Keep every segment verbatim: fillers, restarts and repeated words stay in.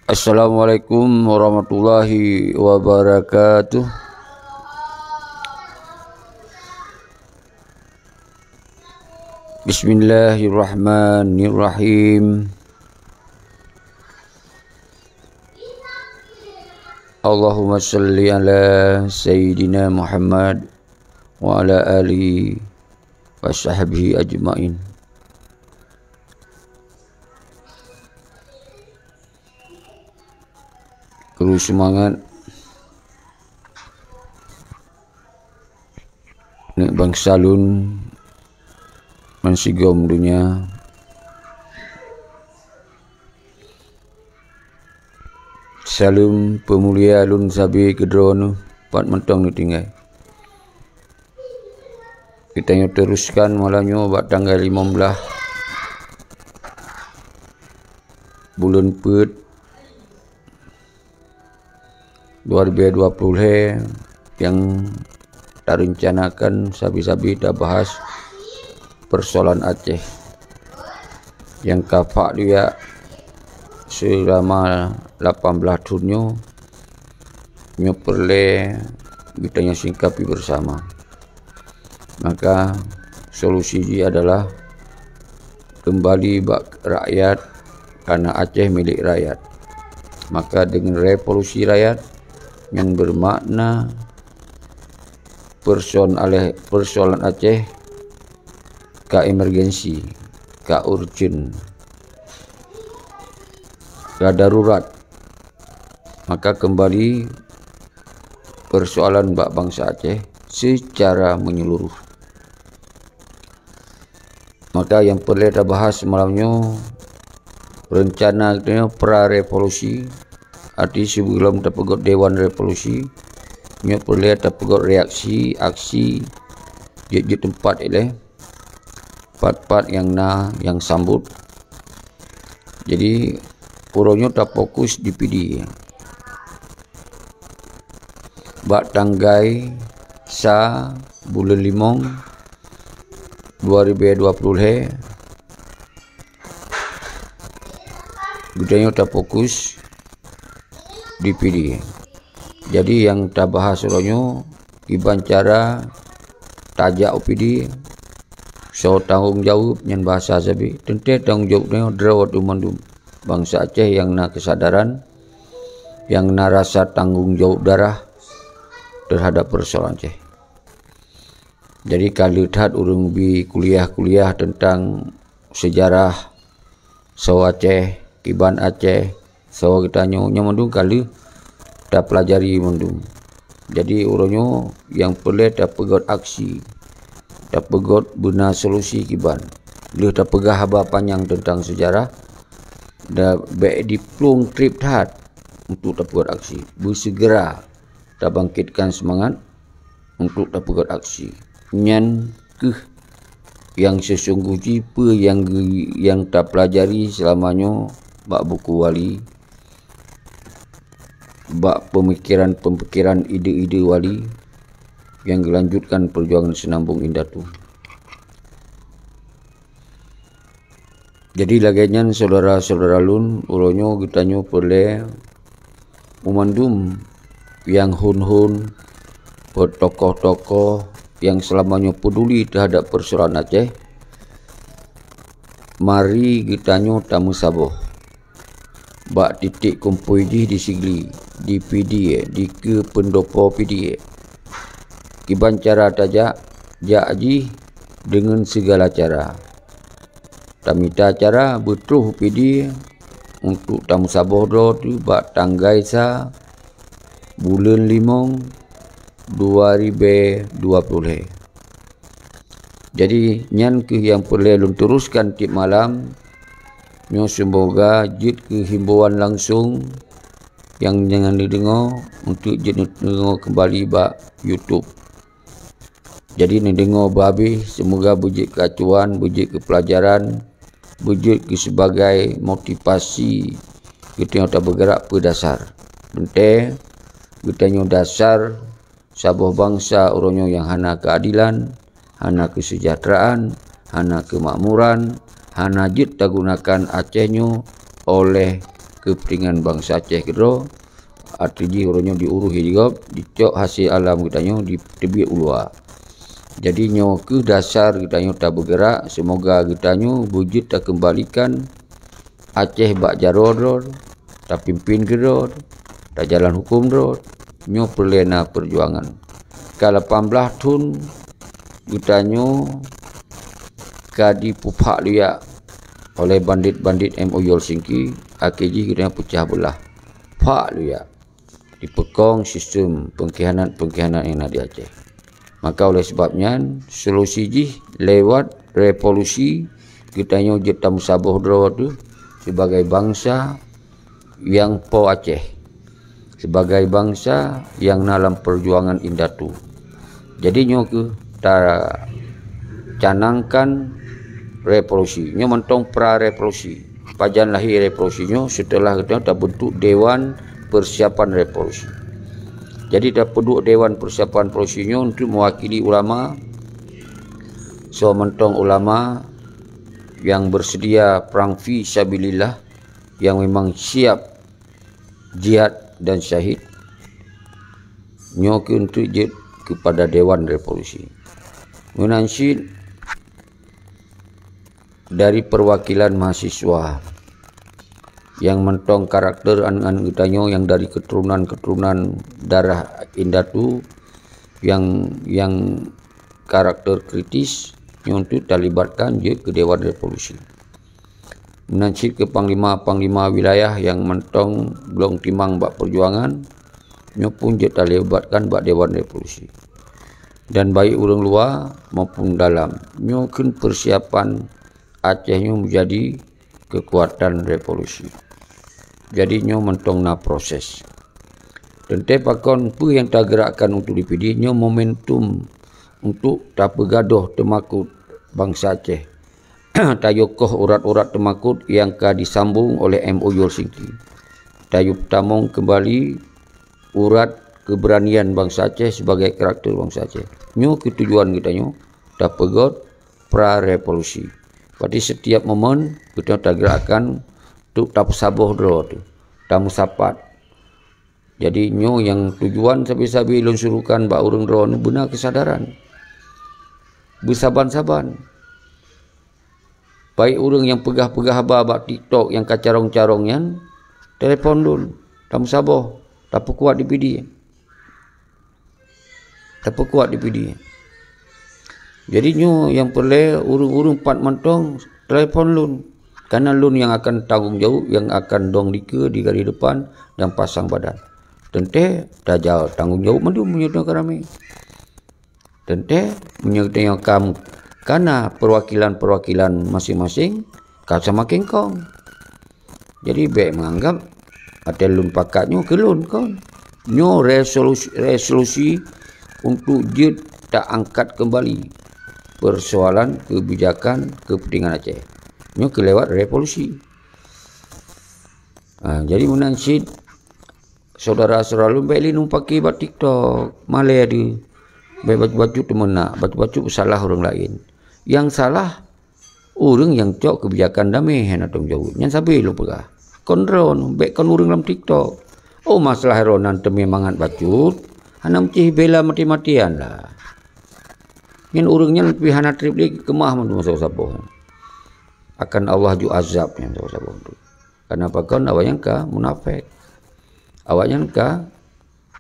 Assalamualaikum warahmatullahi wabarakatuh. Bismillahirrahmanirrahim. Allahumma salli ala Sayyidina Muhammad wa ala alihi wa sahbihi ajma'in. Kru seumangat, aneuk bansa lôn bansigom donya. Saleuem peumulia lôn sabe keudroe neuh pat mantong neutinggai. Geutanyoe teruskan malam nyoe bak tanggai limong blaih buleuen peuet dua ribu dua puluh lhèe nyang tarencanakan sabe-sabe tabahas persoalan Aceh nyang ka phak duyak seulama lapan blaih thon nyoe, nyoe peureulèe geutanyoe singkapi bersama. Maka solusi jih adalah keumbali bak rakyat, karena Aceh milék rakyat. Maka deungon revolusi rakyat nyan beumakna persoalan, persoalan Aceh ka emergensi, ka urgent, ka darurat. Maka keumbali persoalan bak bansa Aceh seucara meunyeuluruh. Maka nyang peureulèe tabahas malam nyoe, reuncana geutanyoe pra revolusi, arti sibeulom tapeugöt dewan revolusi, nyoe peureulèe tapeugöt reaksi, aksi, jeuet-jeuet teumpat ilèe, pat-pat nyang na nyang sambot. Jadi, uroe nyoe tafokus di Pidie. Bak tanggai sa buleuen limong dua ribu dua puluh lhèe, geutanyoe tafokus di Pidie. Jadi, nyang tabahas uroe nyoe, kiban cara tajak u Pidie, soe tanggong jaweueb nyan bahasa sabe. Teuntèe tanggong jaweueb nyoe droe teuh mandum bansa Aceh nyang na keusadaran, nyang na rasa tanggong jaweueb darah teuhadap persoalan Aceh. Jadi, ka lheueh that ureueng bi kuliah-kuliah teuntang seujarah soe Aceh, kiban Aceh, soe geutanyoe, nyan mandum ka lheueh tapeulajari mandum. Jadi, uroe nyoe nyang peureulèe tapeugöt aksi, tapeugöt beuna solusi kiban. Lheueh tapeugah haba panyang teuntang seujarah, dan bèk diplueng trép that untuk tapeugöt aksi. Beuseugera tabangkitkan seumangat untuk tapeugöt aksi. Nyan keuh nyang seusunggoh jih peue nyang geu-, nyang tapeulajari seulama nyoe bak buku wali, bak peumikiran-peumikiran, ide-ide wali nyang geulanjutkan peujuangan Seunambong Indatu. Jadi, lagèe nyan, syedara-syedara lôn, uroe nyoe geutanyoe peureulèe u mandum nyang hon-hon, peutokoh-tokoh nyang seulama nyoe peuduli teuhadap peusoalan Aceh, mari geutanyoe tameusaboh bak titik kumpôi jih di Sigli, di Pidie, dikeue peundopo Pidie. Kiban cara tajak, jak jih deungon sigala cara. Tamita cara beutroh u Pidie untuk tameusaboh droe teuh bak tanggai sa buleuen limong dua ribèe dua ploh lhèe. Jadi, nyan keuh nyang peureulèe lôn teruskan tiep malam. Nyoe seumoga jeuet keu himbôan langsong nyang jangan neudeungoe, untuk jeuet neudeungoe keumbali bak YouTube. Jadi, neudeungoe beuhabéh, seumoga beujeuet keu acuan, beujeuet keu peulajaran, beujeuet keu sibagai motivasi geutanyoe tabeugeurak peue dasar. Teuntèe geutanyoe dasar saboh bansa uroe nyoe nyang hana keuadilan, hana keuseujahteuraan, hana keumakmuran, hana jeuet tagunakan Aceh nyoe oleh keupeuntengan bansa Aceh keudroe, ateueh jih uroe nyoe diuruh lé gob, dicok hase alam geutanyoe, diteubiet u luwa. Jadi nyoe kheueh dasar geutanyoe tabeugerak, seumoga geutanyoe beujeuet takeumbalikan Aceh bak jaroe droe, tapimpén keudroe, tajalan huköm droe, nyoe peureulée na peujuangan. Ka lapan blaih thon geutanyoe ka dipeuphak luyak oleh bandit-bandit M O U Helsinki, akhé jih geutanyoe peucah beulah. Phak luyak. Dipeukong sistem pengkhianat-pengkhianat nyang na di Aceh. Maka oleh sebab nyan, solusi jih lewat revolusi, geutanyoe jeuet tameusaboh droe teuh sibagai bansa nyang po Aceh, sibagai bansa nyang na lam peujuangan indatu. Jadi nyoe kheueh tacanangkan revolusi. Nyoe mantong pra revolusi. Pajan lahé revolusi nyoe seuteulah geutanyoe tabentuk Dewan Persiapan Revolusi. Jadi tapeuduek Dewan Persiapan Revolusi nyoe untuk mewakili ulama, soe mantong ulama nyang bersedia perang fi sabilillah, nyang memang siap jihad dan syahid. Nyoe kheueh untuk jeuet keupada Dewan Revolusi. Meunan cit dari perwakilan mahasiswa nyang mantong karakter aneuk-aneuk geutanyoe nyang dari keturunan-keturunan darah indatu nyang, nyang karakter kritis, nyoe untuk talibatkan jeuet keu Dewan Revolusi. Meunan cit keu panglima-panglima wilayah nyang mantong bloe timang bak peujuangan, nyoe pun jeuet talibatkan bak Dewan Revolusi. Dan baik ureuëng luwa maupun dalam, nyoe kheueh persiapan Aceh nyoe menjadi kekuatan revolusi. Jadi nyoe mantong na proses. Teuntée pakon peue nyang tagerakkan untuk dipidi, nyoe momentum untuk tapeugadôh teumakot bansa Aceh. Tayue koh urat-urat teumakot nyang ka disambong oleh M O U Helsinki. Tayue peutamong keumbali urat keubeuranian bansa Aceh sibagai karakter bansa Aceh. Nyoe kheueh tujuan geutanyoe, tapeugét pra revolusi. Berarti setiap momen geutanyoe tagerakkan untuk tapeusaboh droe teuh, tameusapat. Jadi nyoe nyang tujuan sabe-sabe lôn surukan bak ureuëng droeneuh beuna keusadaran. Beusaban-saban. Baik ureuëng nyang peugah-peugah haba bak TikTok nyang ka carông-carông nyan, telepon lôn, tameusaboh, tapeukuat dipidi. Tapeukuat dipidi. Jadi nyoe nyang peureulée ureuëng-ureuëng pat mantong telepon lôn. Karena lôn nyang akan tanggong jaweueb, nyang akan dong dikeue di garis depan dan pasang badan. Teuntée tajak tanggong jaweueb mandum meunyoe ka ramé. Teuntée meunyoe tanyoe kam kana perwakilan-perwakilan maséng-maséng, ka samaken kong. Jadi bék meunganggab watée lôn pakat nyoe keu lôn kon. Nyoe resolusi, resolusi untuk jeuet taangkat keumbali persoalan keubijakan keupeuntengan Aceh. Nyoe keu lewat revolusi. Ha, jadi meunan cit saudara-saudara lôn bék lé numpaki bak TikTok, malée deuh. Bék bacut-bacut teumeunak, bacut-bacut salah ureuëng laén. Nyang salah ureuëng nyang cok keubijakan damé hana tanggung jaweueb. Nyan sabe lôn peugah. Kon droeneuh, bék kon ureuëng lam TikTok. Oh, masalah droeneuh teumé mangat bacut, hana meucih bela mati-matian lah. Nyan ureuëng nyan pih hana treb lé keumah mandum saboh-saboh. Akan Allah ju azab nyan saboh-saboh tu. Karena pakon awaknyan ka munafék. Awaknyan ka,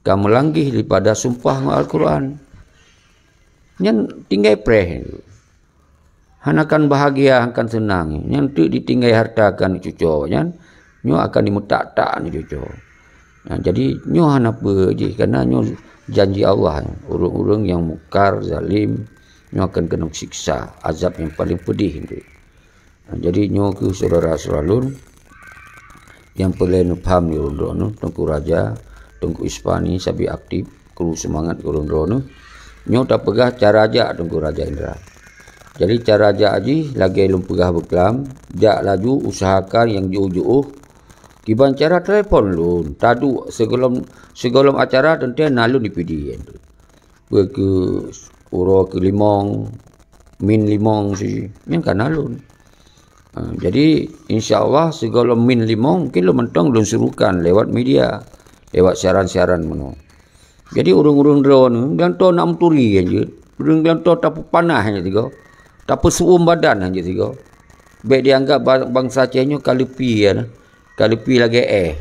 ka meulanggih daripada sumpah ngon Al-Quran. Nyan tinggai preh. Hana kan bahagia, hana kan seunang. Nyan teuk ditinggai harta keu aneuk cucoe nyan, nyoe akan dimeutak-tak aneuk cucoe. Nah, jadi nyoe hana peue jih, karena nyoe janji Allah. Ureuëng-ureuëng nyang mungkar, zalim, nyoe akan keunong siksa, azab nyang paleng peudeh. Nah, jadi nyoe kheueh saudara-saudara lôn nyang peureulée neupham di ureuëng droeneuh, Teungku Raja, Teungku Ispani sabe aktif, kru seumangat keu ureuëng droeneuh. Nyoe tapeugah cara jak Teungku Raja Indra. Jadi cara jak jih lagée lôn peugah beuklam, jak laju usahakan nyang jiôh-jiôh, kiban cara telepon lôn, taduek sigohlom, sigohlom acara teuntée na lôn dipidi. Peue keu uroe keu limong, min limong si, nyan ka na lôn. Ha, jadi, insya Allah, sigohlom min limong, mungkin lôn mantong lôn suruhkan lewat media, lewat siaran-siaran meunoe. Jadi, ureuëng-ureuëng droeneuh, glantoe nak meuturi hanjeuet. Ureuëng glantoe tapeupanas hanjeuet sigoe. Tapeusuum badan hanjeuet sigoe. Bék dianggap ba-, bansa Aceh nyoe ka leupie, ya, ka leupie lagée éh.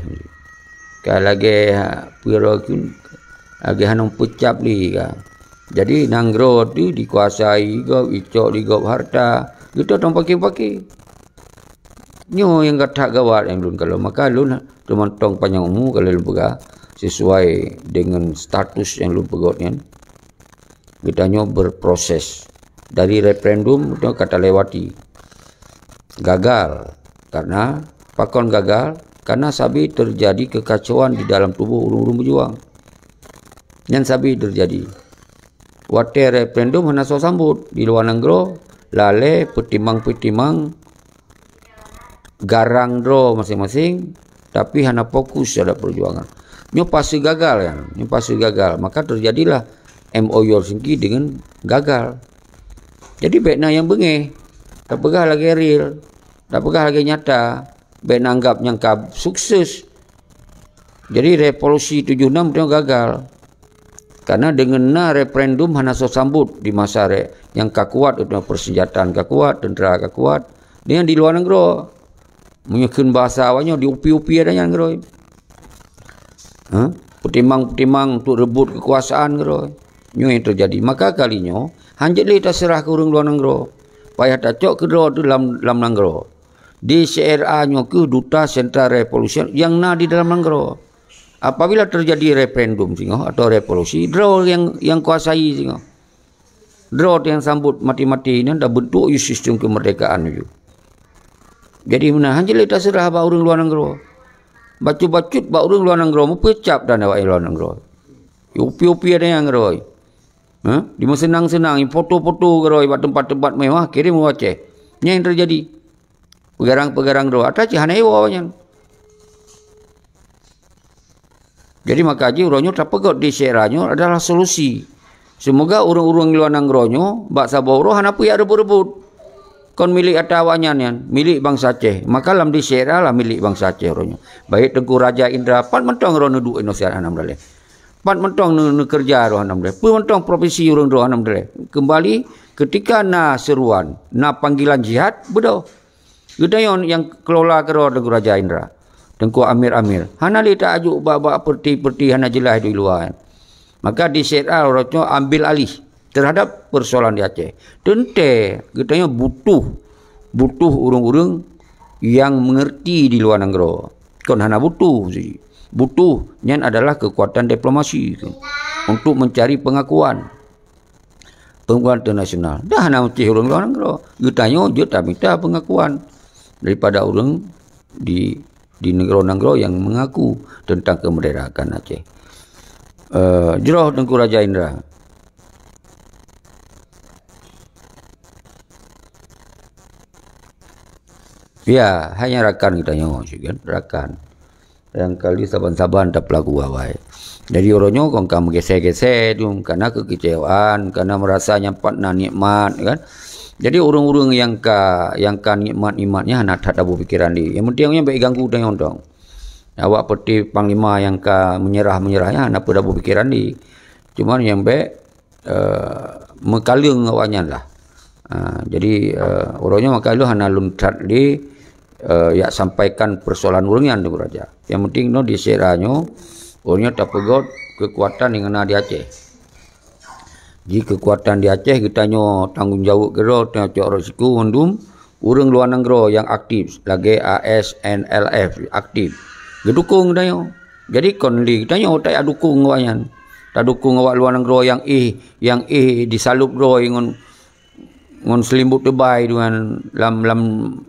Ka lagée, ha, peue rot kheun, lagée hana peucab lé ka. Jadi, nanggroe teuh dikuasai gob, icok di gob harta, geutanyoe paké-paké. Nyoe nyang ka that gawat nyang lôn kalon. Maka lôn teumantong panyang umu ka lôn peugah, sesuai dengan status nyang lôn peugét nyan. Geutanyoe berproses. Dari referendum, geutanyoe ka talewati. Gagal. Karena, pakon gagal? Karena sabe terjadi kekacauan di dalam tuboh ureuëng-ureuëng beujuang. Nyan sabe terjadi. Watée referendum hana soe sambot. Di luwa nanggroe, lalée peutimang-peutimang garang droe maséng-maséng, tapi hana fokus terhadap perjuangan. Nyoe pasti gagal kan? Nyoe pasti gagal. Maka terjadilah M O U Helsinki dengan gagal. Jadi, bék na nyang beungéh. Tapeugah lagée real. Tapeugah lagée nyata. Bék na anggap nyang ka sukses. Jadi, revolusi tujoh enam tu gagal. Karena deungon na referendum hana soe sambot di masa re-, nyang ka kuat, persenjataan ka kuat, tentera ka kuat. Deungon di luwa nanggroe, meunyoe kheun bahasa awaknyoe, diupi-upi ada nyan keudroe. Ha? Peutimang-peutimang untuk rebut kekuasaan keudroe. Nyoe nyang terjadi. Maka kali nyoe, hanjeuet lé taseurah keu ureuëng luwa nanggroe. Payah tacok keudroe teuh lam, lam nanggroe. D C R A nyoe kheueh duta sentral revolusi nyang na di dalam nanggroe. Apabila terjadi referendum singoh atau revolusi, droe nyang, nyang kuasai singoh. Droe nyang sambot mati-mati nyan dan bentuk ju sistem kemerdekaan ju. Jadi, meunan hanjeuet lé taseurah bak ureuëng luwa nanggroe. Bacut-bacut bak ureuëng luwa nanggroe, meupeucab dan awak luwa nanggroe. Upi-upi ada nyang ngeuroi. Ha? Di meuseunang-seunang, foto-foto ngeuroi bak teumpat-teumpat mewah, kirém u Aceh. Nyan nyang terjadi. Peugarang-peugarang droe, ata cit hana iwoe nyan. Jadi maka jih uroe nyoe tapeugét di syedara nyoe adalah solusi. Seumoga ureuëng-ureuëng luwa nanggroe nyoe bak saboh uroe hana peue jak reubot-reubot. Kon milék ata awaknyan nyan, milék bansa Aceh. Maka lam di syedara lah milék bansa Aceh uroe nyoe. Baik Teungku Raja Indra, pat mantong droe neuduek inoe siat hana meudaleh. Pat mantong neu-, neukeureuja droe hana meudaleh. Peue mantong profesi ureuëng droe hana meudaleh. Keumbali, keutika na seuruan, na panggilan jihad, beudôh. Geutanyoe nyang kelola keudroe Teungku Raja Indra, Teungku Amir-amir. Hana lé ta-ajuk bak-bak peureuti-peureuti hana jeulaih di luwa. Maka di syedara uroe nyoe ambil alih terhadap persoalan di Aceh. Teuntée geutanyoe butuh, butuh ureuëng-ureuëng nyang meungeurti di luwa nanggroe. Kon hana butuh si. Butuh nyan adalah keukuatan diplomasi tu, untuk mencari pengakuan. Pengakuan internasional. Dah hana meucéh ureuëng luwa nanggroe. Geutanyoe jeuet tamita pengakuan daripada ureuëng di, di nanggroe-nanggroe nyang mengaku tentang kemerdekaan Aceh. Eh, jroh Teungku Raja Indra. Ya, hanya rakan geutanyoe, kan? Rakan. Nyang kali saban-saban tapeulaku awai. Jadi, uroe nyoe kon ka meugeusé-geusé dum, kana keukeucewaan, kana meurasa nyang pat na nikmat, kan? Jadi, ureuëng-ureuëng nyang ka, nyang ka nikmat-nikmat nyan hana that taboh pikeran di. Nyang penting nyan bék ganggu tanyoe dong. Awak peuti panglima nyang ka meunyeurah-meunyeurah nyan hana peue taboh pikeran di. Cuma nyang bék eh, meukaleueng awaknyan lah. Ah, jadi, eh, uroe nyoe maka lôn hana lôn that lé, eh, jak sampaikan persoalan ureuëng nyan, Teungku Raja. Nyang penting nyoe di syedara nyoe, uroe nyoe tapeugét keukuatan nyang na di Aceh. Ji keukuatan di Aceh geutanyoe tanggong jaweueb keudroe, tanyoe cok risiko mandum ureuëng luwa nanggroe nyang aktif, lagée A S N L F aktif. Geudukong geutanyoe. Jadi kon lé geutanyoe tajak dukong awaknyan. Tadukong awak luwa nanggroe nyang éh, nyang éh disalôb droe ngon, ngon seulimbot teubai deungon lam, lam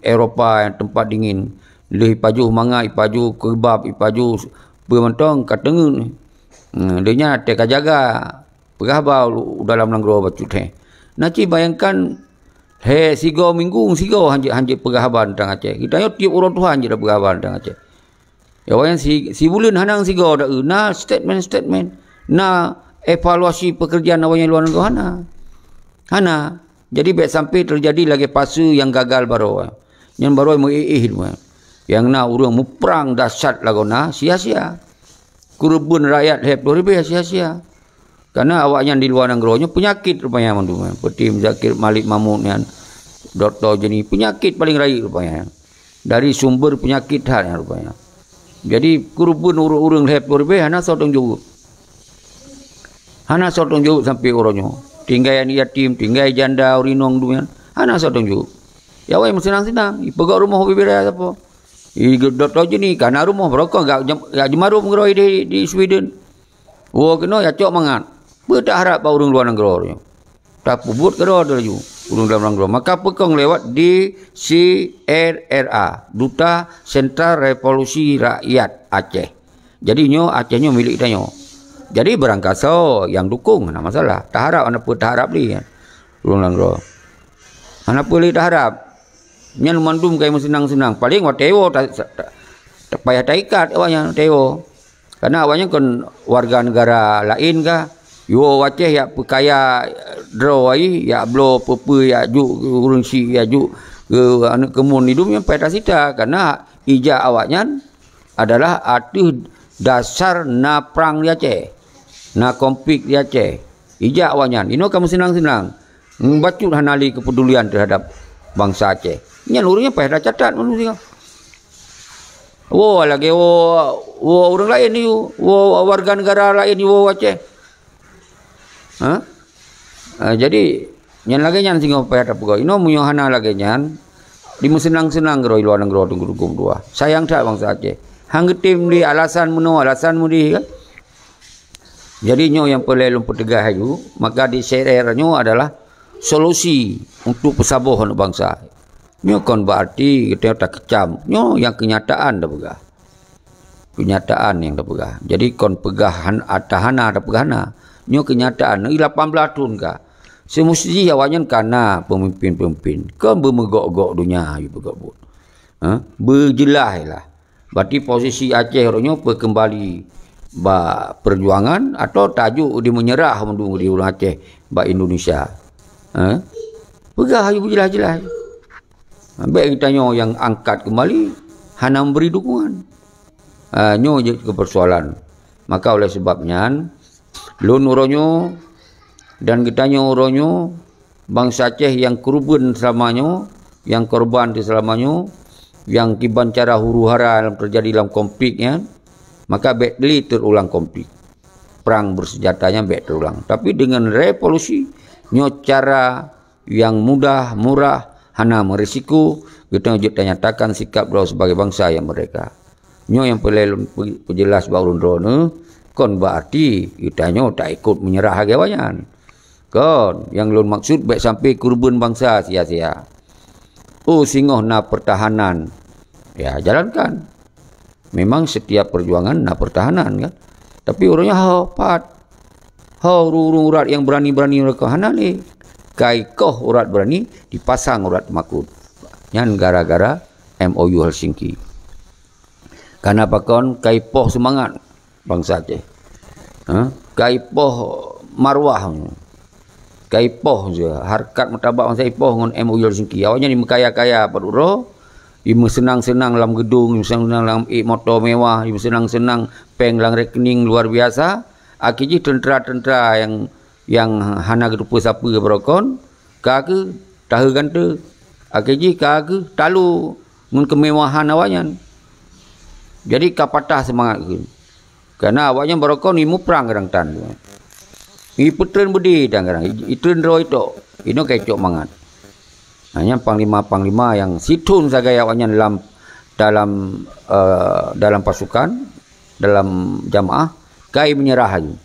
Eropa nyang teumpat dingin. Lheueh ipajoh mangat, ipajoh keubab, ipajoh peue mantong ka teungeut. Hmm, lheueh nyan watée ka jaga, peugah ba u dalam nanggroe bacut hé. Na cit bayangkan, hé sigoe minggu sigoe hanjeuet, hanjeuet peugah haba teuntang Aceh. Geutanyoe tieb uroe tuha hanjeuet peugah haba teuntang Aceh. Ya, awaknyan si, sibuleuen hana sigoe da-, na statement-statement, na evaluasi pekerjaan awaknyan luwa nanggroe hana. Hana. Jadi bék sampai terjadi lagée fase nyang gagal baroe. Nyan barô meu-éh-éh teuma. Nyang na ureuëng muprang dahsyat lagoe na sia-sia. Keureubeuen rakyat lhée ploh ribée sia-sia. Karena awaknyan di luwa nanggroe nyoe peunyakét rupanya mandum. Peuti Muzakir Malik Mahmud nyan, Doktor Jeni, peunyakét paleng rayeuk rupanya. Dari sumber peunyakét that nyan rupanya. Jadi keureubeuen ureuëng-ureuëng lhée ploh ribée hana soe teuh jaweueb. Hana soe teuh jaweueb sampoe uroe nyoe. Tinggai aneuk yatim, tinggai janda, ureuëng inong dum nyan. Hana soe teuh jaweueb. Ya awai meuseunang-seunang, ipeugah rumoh bubira sapo. I Doktor Jeni kana rumoh barokon gak jem-, gak jeumarum keudroe di, di Sweden. Woe keunoe ya cok mangat. Peue taharab bak ureuëng luwa nanggroe nyoe? Tapeubuet keudroe laju ureuëng dalam nanggroe. Maka peukong lewat D C R R A, Duta Sentra Revolusi Rakyat Aceh. Jadi nyoe Aceh nyoe milék tanyoe. Jadi beurangkasoe nyang dukong hana masalah. Taharab hana peue taharab lé ureuëng nanggroe. Hana peue lé taharab. Nyan mandum kai meuseunang-seunang. Paleng watée woe ta-, ta-, ta-, payah taikat awaknyan watée woe. Karena awaknyan kon warga negara laén ka. Iwoe u Aceh yak peukaya droe ai, yak bloe peue-peue, yak juk ureuëng syik, yak juk keu aneuk keumuen idum nyan payah tasita. Karena ijak awaknyan adalah ateueh dasar na prang di Aceh, na konflik di Aceh. Ijak awaknyan, inoe ka meuseunang-seunang. Bacut hana lé keupedulian teuhadap bansa Aceh. Nyan ureuëng nyan payah tacatat manusia. Woe lagée woe, woe ureuëng laén yue, woe warga negara laén yue woe Aceh. Ha? Ah, jadi, nyan lagée nyan singoh payah tapeugoe. Inoe meunyoe hana lagée nyan, dimeuseunang-seunang keudroe luwa nanggroe teungku-teungku dua. Sayang that bansa Aceh. Han geutem lé alasan meunoe, alasan meudeh kan. Jadi nyoe nyang peureulée lôn peuteugah laju, maka di C R R nyoe adalah solusi untuk peusaboh aneuk bansa. Nyoe kon beuarti geutanyoe takeucam. Nyoe nyang keunyataan tapeugah. Keunyataan nyang tapeugah. Jadi kon peugah han-, ata hana tapeugah hana. Nyoe keunyataan. Nyoe lapan blaih thon ka. Seumusti jih awaknyan kana peumimpin-peumimpin. Kon beumeugok-gok donya, yue peugok buet. Ha? Beujeulaih lah. Berarti posisi Aceh uroe nyoe peukeumbali bak peujuangan atau tajok di meunyeurah mandum di ureuëng Aceh bak Indonesia? Ha? Peugah aju beujeulaih-jeulaih. Bék geutanyoe nyang angkat keumbali hana meubri dukungan. Ha, nyoe jeuet keu peusoalan. Maka oleh sebab nyan, lôn uroe nyoe dan geutanyoe uroe nyoe, bansa Aceh nyang keureubeuen seulama nyoe, nyang korban teuh seulama nyoe, nyang kiban cara huru-hara lam teujadi lam konflik nyan, maka bék lé teurulang konflik. Prang beuseunjata nyan bék teurulang. Tapi deungon revolusi, nyoe cara nyang mudah, murah, hana meurisiko, geutanyoe jeuet tanyatakan sikap droe sibagai bansa nyang merdeka. Nyoe nyang peureulée lôn peu-, peujeulaih bak ulôn droeneuh, kon beuarti geutanyoe taikot meunyeurah lagée awaknyan. Kon, nyang lôn maksud bék sampoe keureubeuen bansa sia-sia. Oh, singoh na peurtahanan, ya, jalankan. Memang setiap perjuangan na pertahanan, kan? Tapi uroe nyoe ho pat. Ho ureuëng-ureuëng urat nyang beurani-beurani mereka hana lé. Kai koh urat beurani, dipasang urat teumakot. Nyan gara-gara M O U Helsinki. Kana pakon kai poh seumangat bansa Aceh. Ha? Kai poh marwah. Kai poh je, harkat meutabak bansa ipoh ngon M O U Helsinki. Awaknyan jimeukaya-kaya padub droe, jimeuseunang-seunang lam geudong, jimeuseunang-seunang lam ék moto mewah, jimeuseunang-seunang péng lam rekening luar biasa. Akhé jih teuntra-teuntra nyang, nyang hana geuteupeue sapeue barokon, ka keuh tahe gante. Akhé jih ka keuh talo ngon keumewahan awaknyan. Jadi ka patah seumangat keuh. Karena awaknyan barokon imuprang kadang tan. Ipeutreun beudé tan kadang, i-, itreun droe itok. Inoe ka icok mangat. Nah, nyan panglima-panglima nyang sithon sagai awaknyan lam, dalam, eh, dalam pasukan, dalam jamaah, kai meunyeurah laju.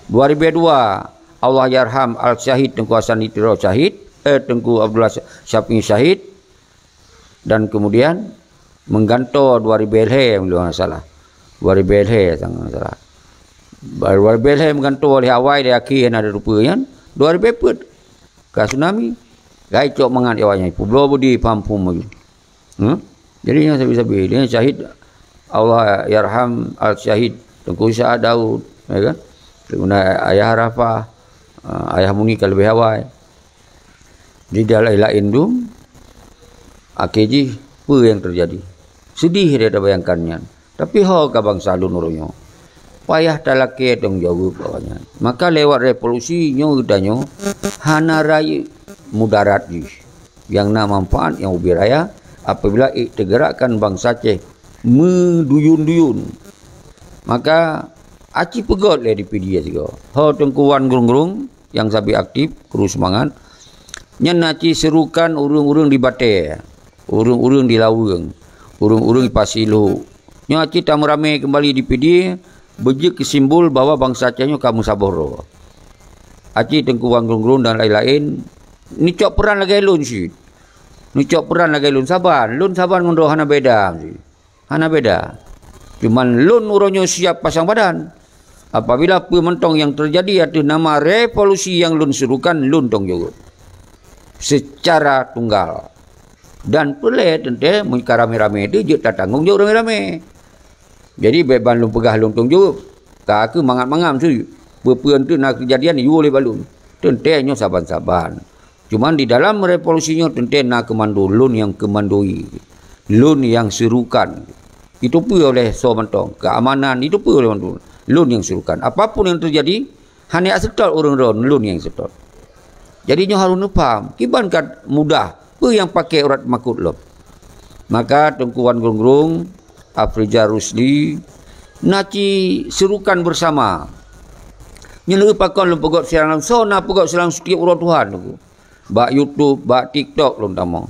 Dua ribée dua, Allahyarham Al-Syahid Teungku Hasan di Tiro syahid, eh, Teungku Abdullah Sya-, Syafi'i syahid, dan kemudian meugantoe dua ribée lhée, meunyoe hana salah. Dua ribée lhée, sang hana salah. Dua ribée lhée meugantoe lé awai di akhé hana ada rupa nyan, dua ribée peuet ka tsunami. Gai cok mangat awaknyan, peubloe beudé pham phom laju. Hmm? Jadi nyan sabe-sabe, dia syahid Allahyarham Al-Syahid Teungku Isa Daud, ya kan? Teungku Ayah Arafah, ah, Ayah Muni ka leubeh awai. Di daerah laén dum, Akhé jih, peue nyang teujadi? Seudeh deh tabayangkan nyan. Tapi ho ka bansa lôn uroe nyoe? Payah talakée tanggung jaweueb awaknyan. Maka lewat revolusi nyoe geutanyoe hana rayeuk mudarat jih. Nyang na manfaat nyang ubé raya apabila ék teugerakkan bansa Aceh meuduyun-duyun. Maka aci peugét lé di P D S sigoe. Ho Teungku Wan Grong-grong nyang sabe aktif, kru seumangat. Nyan aci seurukan ureuëng-ureuëng di Batée, ureuëng-ureuëng di Laweueng, ureuëng-ureuëng di Pasi Lhok. Nyoe aci tameuramé keumbali di P D S, beujeuet keu simbol bahwa bansa Aceh nyoe ka meusaboh droe. Aci Teungku Wan Grong-grong dan laén-laén, neucok peuran lagée lôn cit. Neucok peuran lagée lôn saban. Lôn saban ngon droe hana beda. Hana beda. Cuman lôn uroe nyoe siap pasang badan. Apabila peue mantong nyang teujadi ateueh nama revolusi nyang lôn surukan, lôn tanggung jaweueb. Seucara tunggal. Dan peureulée teuntée, meunyo ka ramé-ramé teuh jeuet tatanggong jaweueb ramé-ramé. Jadi, bék ban lôn peugah lôn tanggung jaweueb. Ka keuh mangat-mangat su. Peue-peue eunteuk na keujadian, yue lé bak lôn. Teuntée nyoe saban-saban. Cuman di dalam revolusi nyoe teuntée na keumando, lôn nyang keumandoi. Lôn nyang seurukan. Iteupeue oleh soe mantong, keamanan iteupeue oleh mantong. Lôn nyang seurukan. Apapun nyang teujadi, hana seutôt ureuëng droe, lôn nyang seutôt. Jadi nyoe harôh neupaham, kiban ka mudah, peue nyang paké urat makot lom. Maka Teungku Wan Grong-grong, Afriza Rusli, na ci seurukan beusama. Nyoe pakon lôn peugét siaran langsong, na peugét siaran setiap uroe Tuhan. Bak YouTube, bak TikTok lôn tamong.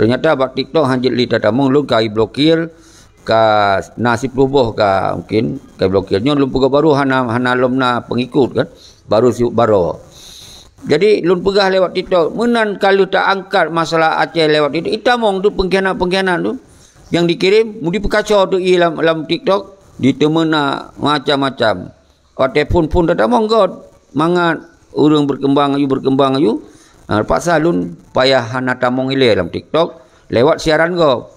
Ternyata bak TikTok hana jeuet lé tatamong, lôn ka iblokir, ka na siploh boh ka mungkin, ka iblokir. Nyoe lôn peugah baru hana, hana lom na pengikut kan. Baru si baroe. Jadi lôn peugah lewat TikTok, meunan ka lheueh taangkat masalah Aceh lewat TikTok, itamong tu pengkhianat-pengkhianat tu yang dikirim, mau dipeukaco tu i lam, lam TikTok, diteumena macam-macam. Watée phon-phon tatamong göt, mangat ureuëng berkembang aju, berkembang aju. Ha, terpaksa lôn payah hana tamong ilée lam TikTok lewat siaran gob.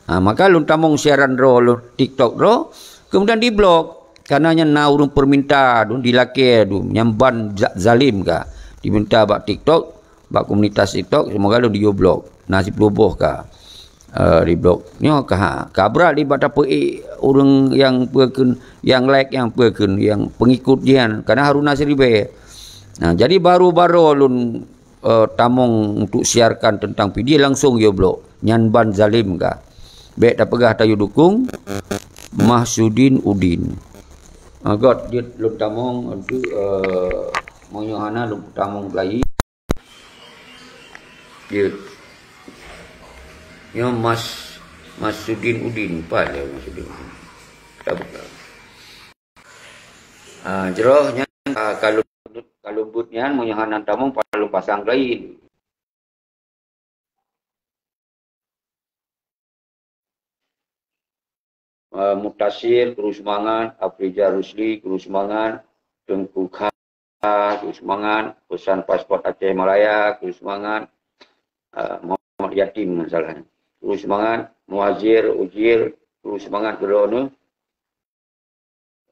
Ha, maka lôn tamong siaran droe lôn TikTok droe, kemudian diblok. Karena nyan na ureuëng perminta tu, dilakée tu, nyang ban za-, zalim ka. Diminta bak TikTok, bak komunitas TikTok, semoga lôn dijok blok. Na siploh boh ka, eh, diblok. Nyoe ka, ha, ka brat di bak tapeuék ureuëng nyang peue kheun, nyang like, nyang peue kheun, nyang pengikut jian. Karena Haruna Siribée. Nah, jadi baru-baru lôn, eh, tamong untuk siarkan tentang P D S langsung yo blok. Nyan ban zalim ka. Bék tapeugah tayue dukung Mahsudin Udin. Ah, göt jeuet lôn tamong untuk, eh, meunyoe hana lôn tamong lagi. Jeuet. Nyoe Mas, Masudin Udin, pat lé Masudin Udin. Tak buka. Ah, jroh nyan, ah, kalau, kalau buet nyan, meunyoe hana tamong, palu pasang lain. Eh, Mutasir, kru seumangat, Afriza Rusli, kru seumangat, Teungku Kha, kru seumangat, Pesan Paspor Aceh Malaya, kru seumangat, eh, Muhammad Yatim, masalahnya. Kru seumangat, Muhajir, Ujir, kru seumangat, keudroe neuh.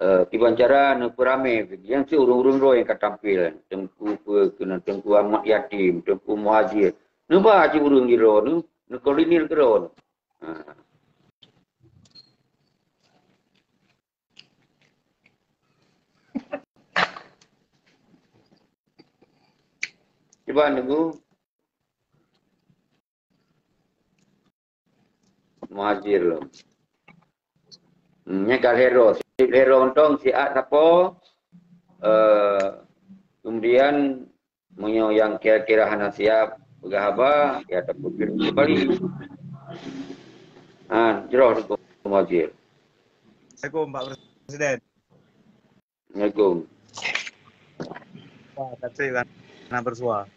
Eh, kiban cara neupeuramé, nyang si ureuëng-ureuëng droe nyang ka tampil, Teungku peue keunan, Teungku Ahmad Yatim, Teungku Muhajir. Neuba cit ureuëng di droe neuh, neukoordinir keudroe neuh. Ha. Cuba nunggu. Muhajir lom. Hmm, nyan ka lhèe droe. Sip lhèe droe mantong, siat sapo. Eh, kemudian, meunyoe nyang kira-kira hana siap peugah haba, ya, tapeupiôh keumbali. Ha, jroh Teungku Muhajir. Assalamualaikum, Pak Presiden. Assalamualaikum. Wah, tak sih kan. Nah, bersuara.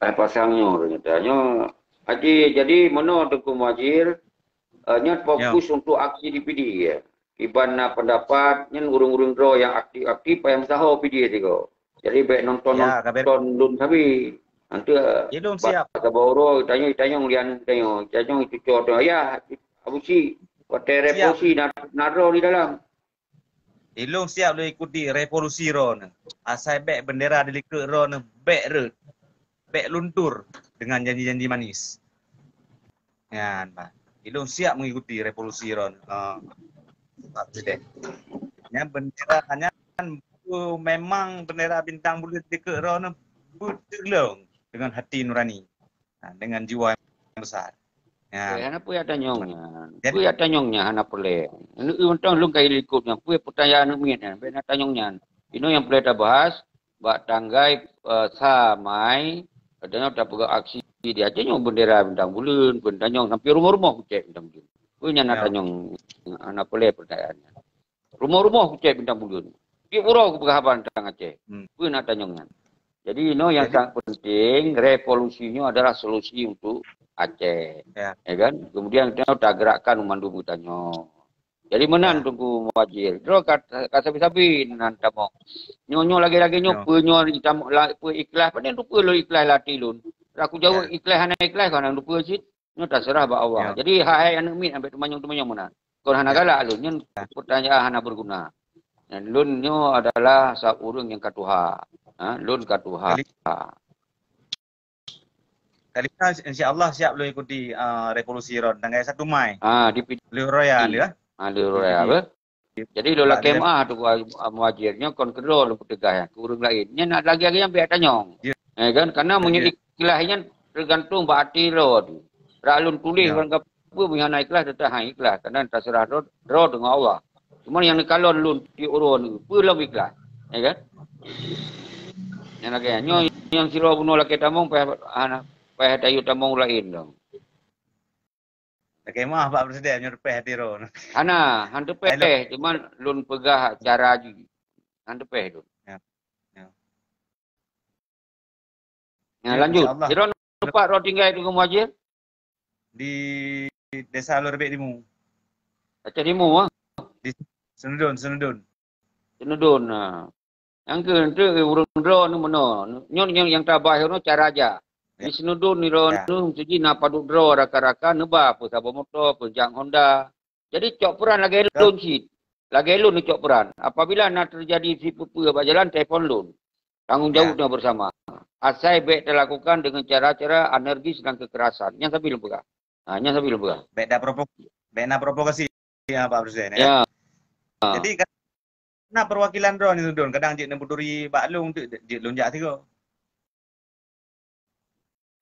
Eh, pasang nyoe ternyata. Nyoe, aji, jadi meunoe Teungku Muhajir, eh, nyoe fokus untuk aksi di P D S, ya. Kiban na pendapat, nyan ureuëng-ureuëng droe nyang aktif-aktif, payah meusaho P D S sigoe. Jadi, bèk nonton-nonton lôn sabe. Nanti, eh, ilôn siap. Bak saboh uroe, tanyong, tanyong lian, tanyong, tanyong cuco tu. Ya, Abu Cik, watèe revolusi na, na droe di dalam. Ilôn siap lôn ikuti revolusi droe nyoe. Asai bèk bendera dilikot droe nyoe, bèk rhët. bèk luntur dengan janji-janji manis. Nyan, bah. Ilôn siap mengikuti revolusi droen, eh, Pak Presiden. Nyan bendera nyan memang bendera bintang buleuen dikeue droen beuteugleueng dengan hati nurani, ha, dengan jiwa yang besar. Ya. Eh, hana peue tanyong nyan. Jadi, peue tanyong nyan hana peureulèe. Aneuk mantong lôn ka likot nyan. Peue peutanyaan aneuk miet nyan. Bèk na tanyong nyan. Inoe nyang peureulèe tabahas, bak tanggai, eh, sa Mai, katanya tapeugah aksi di Aceh nyoe bendera bintang buleuen, pun tanyong sampai rumoh-rumoh kucek bintang buleuen. Peue nyan na tanyong, hana peureulèe peutanyaan nyan. Rumoh-rumoh kucek bintang buleuen. Tiep uroe kupeugah haba tentang Aceh. Hmm. Peue na tanyong nyan. Jadi, inoe nyang sangat penting, revolusi nyoe adalah solusi untuk Aceh. Ya. Ya kan? Kemudian kita tagerakkan mandum geutanyoe. Jadi meunan Teungku Muhajir. Droe ka, ka sabe-sabe nan tamong. Nyoe-nyoe lagèe-lagèe nyoe peue nyoe tamong la-, peue ikhlas. Padahai rupa lôn ikhlas lam até lôn. Aku jaweueb ikhlas hana ikhlas, kon rupa cit. Nyoe taseurah bak Allah. Jadi hai-hai aneuk miet ambek teumanyong-teumanyong meunan. Kon hana galak lôn. Nyoe pertanyaan hana berguna. Dan lôn nyoe adalah sa ureueng nyang ka tuha. Ha, lôn ka tuha. Kali-, Kalina, insya Allah siap lôn ikuti, ah, revolusi droen tanggai satu Mai. Ah, di Pidie. Lheueh raya lheueh, ah. Ah, lheueh raya, apa? Jadi lôn lakèe meu'ah Teungku Muhajir, nyoe kon keudroe lôn peuteugas nyan, keu ureueng laén. Nyan na lagèe-lagèe nyan bèk tanyong. Ya. Eh, kan? Karena meunyoe ikhlas nyan tergantung bak até droe tu. Rak lôn tuléh barang kapeue meunyoe hana ikhlas, teutap han ikhlas. Karena taseurah droe, droe deungon Allah. Cuma nyang neukalon lôn tiep uroe nyoe, peue lom ikhlas. Ya kan? Nyang lagèe nyan. Nyoe nyang sidroe bunoe lakèe tamong, payah, hana, payah tayue tamong laén dong. Lakèe meu'ah Pak Presiden, nyoe teupèh até droe. Hana, han teupèh, cuma lôn peugah cara jih. Han teupèh lôn. Ya. Ya. Ya, lanjut. Insya Allah. Sidroe teumpat droe tinggai Teungku Muhajir? Di Desa Luar Bek Timu. Aceh Timu, ah? Di Senudon, Senudon. Senudon, ha. Nyang keu, keu ureueng droe nyoe meunoe. Nyoe nyang, nyang tabahas nyoe cara jak. Ya. Di Senudon nyoe droe nyoe meusti jih na padub droe rakan-rakan neuba, peue saboh moto, peue jak Honda. Jadi cok peuran lagèe lôn cit. Lagèe lôn cok peuran. Apabila na teujadi sipeue-peue bak jalan, telepon lôn. Tanggong jaweueb nyoe bersama. Asai bèk talakukan dengan cara-cara anergis dan kekerasan. Nyan sabe lôn peugah. Ha, nyan sabe lôn peugah. Bèk na provo-, bèk na provokasi, ya, Pak Presiden, ya. Ya. Jadi, kan, na perwakilan droe nyoe, Senudon. Kadang jeuet neupeuturi bak lôn, jeuet lôn jak sigoe.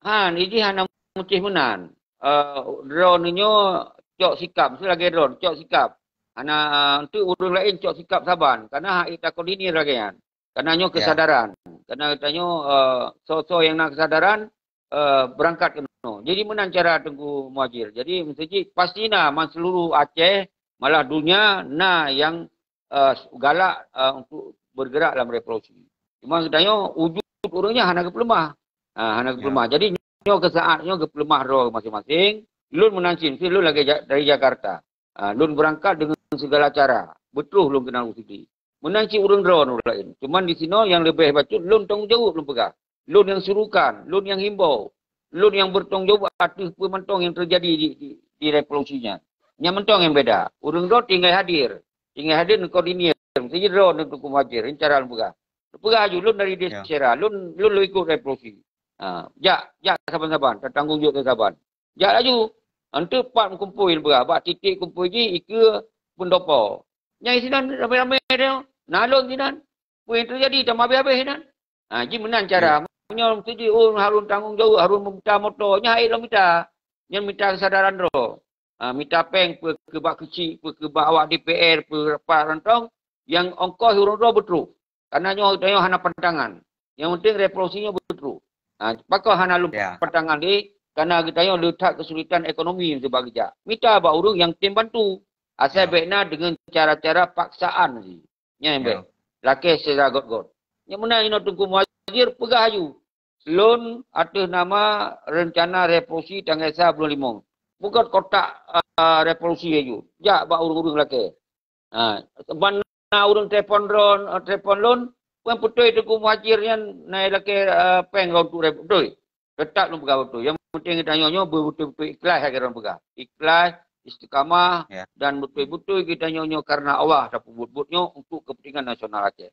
Han, ijih hana meucih meunan. Eh, droe nyoe cok sikap, meusti lagèe droe, cok sikap. Hana, untuk ureueng laén cok sikap saban. Karena hak takoordinir lagèe nyan. Karena nyoe kesadaran. Karena tanyoe, eh, soe-soe nyang na kesadaran, eh, beurangkat keunoe. Jadi meunan cara Teungku Muhajir. Jadi meusti jih pasti na man seuluruh Aceh, malah donya na nyang, eh, galak, eh, untuk bergerak lam revolusi. Cuma geutanyoe wujud ureueng nyan hana geupeuleumah. Ha, hana geupeuleumah. Jadi nyoe keu saat nyoe geupeuleumah droe maséng-maséng. Lôn meunan cit, lôn lagèe ja-, dari Jakarta. Ha, lôn beurangkat deungon segala cara. Beutroh lôn keunan u Siti. Meunan cit ureueng droe ureueng laén. Cuman di sinoe nyang leubeh bacut lôn tanggong jaweueb lôn peugah. Lôn nyang surukan, lôn nyang himbau. Lôn nyang bertanggung jawab ateueh peue mantong nyang teujadi di, di, di revolusi nyan. Nyan mantong nyang beda. Ureueng droe tinggai hadir. Tinggai hadir neukoordinir. Meusti jih droe Teungku Muhajir, cara lôn peugah. Lôn peugah laju, lôn dari Desa Sera, lôn, lôn, lôn ikut revolusi. Ha, jak, jak saban-saban, tatanggong jaweueb saban. Jak laju. Enteuk pat meukumpôi lôn peugah, bak titik kumpôi jih ikeue pendopo. Nyang sinan ramé-ramé teuh, na lôn sinan. Peue nyang teujadi, tamah habéh-habéh sinan. Ha, jih meunan cara. Meunyoe meusti jih, oh, harun tanggong jaweueb, harun meumita moto, nyan hana lôn mita. Nyan mita keusadaran droe. Ha, mita péng, peue keu bak keuchik, peue keu bak awak D P R, peue pat mantong, nyang ongkos ureueng droe beutroh. Karena nyoe, nyoe hana pantangan. Nyang penting revolusi nyoe beutroh. Ha, pakon hana lôn pantangan lé, karena geutanyoe le that kesulitan ekonomi meusti bak geujak. Mita bak ureueng nyang tem bantu. Asai bèk na deungon cara-cara paksaan jih. Nyan bèk. Lakèe secara got-got. Nyang meunan inoe Teungku Muhajir peugah laju. Lôn ateueh nama rencana revolusi tanggai sa buleuen limong. Peugöt kotak, ah, revolusi laju. Jak bak ureueng-ureueng lakèe. Ha, ban na ureueng telepon droe, eh, telepon lôn, peue beutôi Teungku Muhajir nyan na lakèe, eh, péng lôn untuk rep-, beutôi. Teutap lôn peugah beutôi. Nyang penting geutanyoe nyoe beubeutôi-beutôi ikhlaih lagèe droe peugah. Ikhlaih, istiqamah, dan beutôi-beutôi geutanyoe nyoe karena Allah tapeubuet-buet nyoe untuk kepentingan nasional Aceh.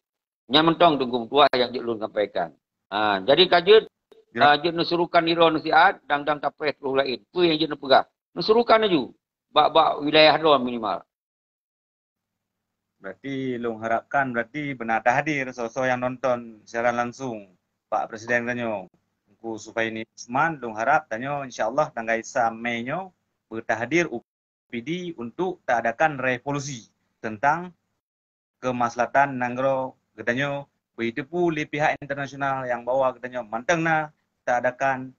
Nyan mantong Teungku Meutuah nyang jeuet lôn sampaikan. Ha, jadi ka jeuet Gerak. Ah, jeuet neusurukan nirong siat, dang-dang tapreh troh laén. Peue nyang jeuet neupeugah? Neusurukan laju. Bak-bak wilayah droe minimal. Berarti lôn harapkan berarti beuna tahadir soe-soe nyang nonton siaran langsung Pak Presiden tanyoe, Teungku Sufaini Usman, lôn harap tanyoe insya Allah tanggai sa Mei nyoe beutahadir U P D untuk taadakan revolusi tentang kemaslahatan nanggroe geutanyoe, beuteupeue lé pihak internasional nyang bahwa geutanyoe mantong na taadakan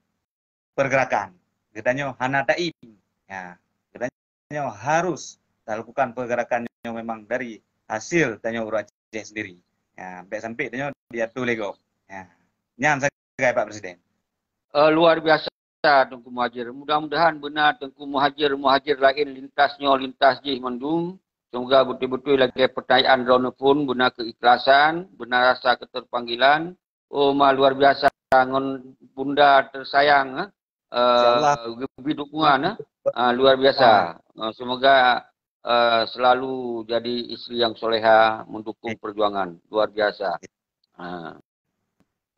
pergerakan. Geutanyoe hana taim. Ya, geutanyoe harus talakukan pergerakan nyoe memang dari hasil tanyoe ureuëng Aceh sendiri. Ya, bèk sampai tanyoe diatur lé gob. Ya. Nyan sagai Pak Presiden. Eh, luar biasa Teungku Muhajir. Mudah-mudahan benar Teungku Muhajir, Muhajir laén lintas nyoe, lintas jih mandum. Semoga betul-betul lagèe pertanyaan droeneuh pun beuna keikhlasan, beuna rasa keterpanggilan. Oh, ma luar biasa ngon bunda tersayang, eh. Insya Allah. Eh, geubri dukungan, eh. Ah, luar biasa. Ah. Eh, semoga, eh, selalu jadi isteri yang soleha, mendukung perjuangan. Luar biasa. Ah.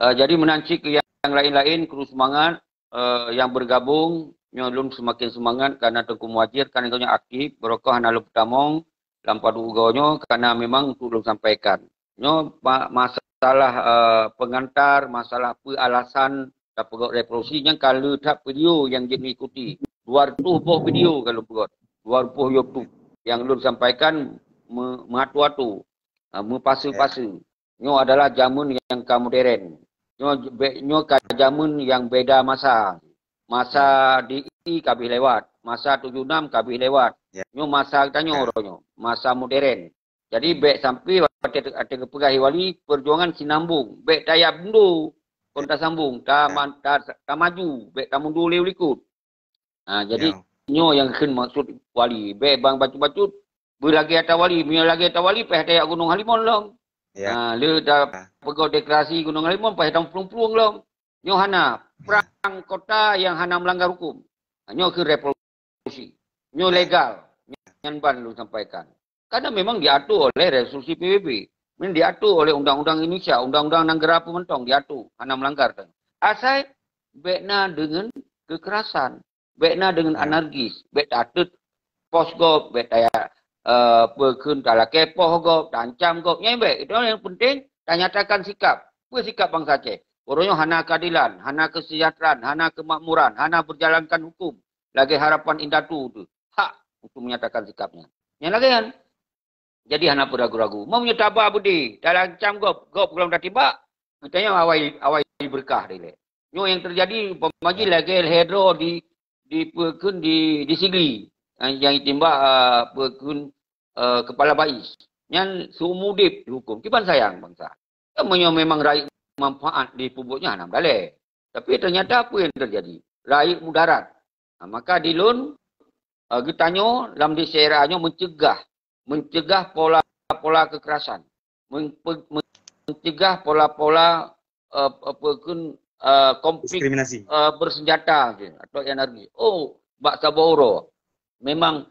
Eh, jadi meunan cit keu nyang laén-laén, kru seumangat, eh, nyang bergabung, nyoe lôn seumaken seumangat karena Teungku Muhajir kan geutanyoe aktif, barokah hana lôn peutamong lam padub ugoe nyoe karena memang untuk lôn sampaikan. Nyoe ma-, masalah, eh, pengantar, masalah peue alasan tapeugöt revolusi nyan ka le that video nyang jeuet meuikuti. Dua reutôh boh video ka lôn peugöt. Dua reutôh YouTube nyang lôn sampaikan me-, meuatu-atu, eh, meupase-pase. Nyoe adalah jameun nyang ka modern. Nyoe be-, nyoe ka jameun nyang beda masa. Masa D I ka habéh lewat, masa tujoh enam ka habéh lewat. Ya. Nyoe masa geutanyoe uroe nyoe, masa modern. Jadi, bèk sampai watèe, watèe geupeugah Wali, perjuangan sinambung. Bèk tayab mundur, kon tasambung, ta-, ta-, tamaju, bèk tamundur lé u likot. Ha, jadi, nyoe nyang kheun maksud Wali. Bèk bang bacut-bacut, beulagèe ata Wali. Meunyoe lagèe ata Wali, payah tajak Gunong Halimon lom. Ya. Ha, le tapeugöt deklarasi Gunong Halimon, payah tamuphlueng-phlueng lom. Nyoe hana. Perang kota yang hana melanggar hukum. Ha, nyoe kheun revolusi. Nyoe legal. Nyan ban lôn sampaikan. Karena memang diatur oleh resolusi P B B. Memang diatur oleh undang-undang Indonesia, undang-undang negara pun mantong diatur, hana melanggar. Asai bèk na deungon kekerasan, bèk na deungon anarkis, bèk tateut pos gob, bèk taya, eh, peukheun talakèe poh gob, taancam gob, nyan bèk. Itu yang penting tanyatakan sikap. Peue sikap bansa Aceh? Uroe nyoe hana keadilan, hana kesejahteraan, hana kemakmuran, hana berjalankan hukum lagèe harapan indatu tu. Hak untuk menyatakan sikapnya. Nyang lagèe nyan. Jadi hana peue ragu-ragu. Meunyoe taba beudé, talancam gob, gob gohlom tatibak, geutanyoe awai, awai berkah dilèe. Nyoe nyang teujadi, umpama jih lagèe lhèe droe di, di peukheun di, di Sigli, nyang, nyang jitimbak, ah, peukheun, eh, kepala bais. Nyan seumur udép dihuköm. Kiban sayang bansa. Kan meunyoe memang rayeuk manfaat di peubuet nyan hana meudalèe. Tapi ternyata apa yang terjadi? Rayeuk mudarat. Ha, maka di lôn, eh, geutanyoe lam di syariah nyoe mencegah, mencegah pola-pola kekerasan. Men-, pe-, mencegah pola-pola, eh, apa kheun, eh, konflik, diskriminasi, eh, bersenjata tu, atau energi. Oh, bak saboh uroe. Memang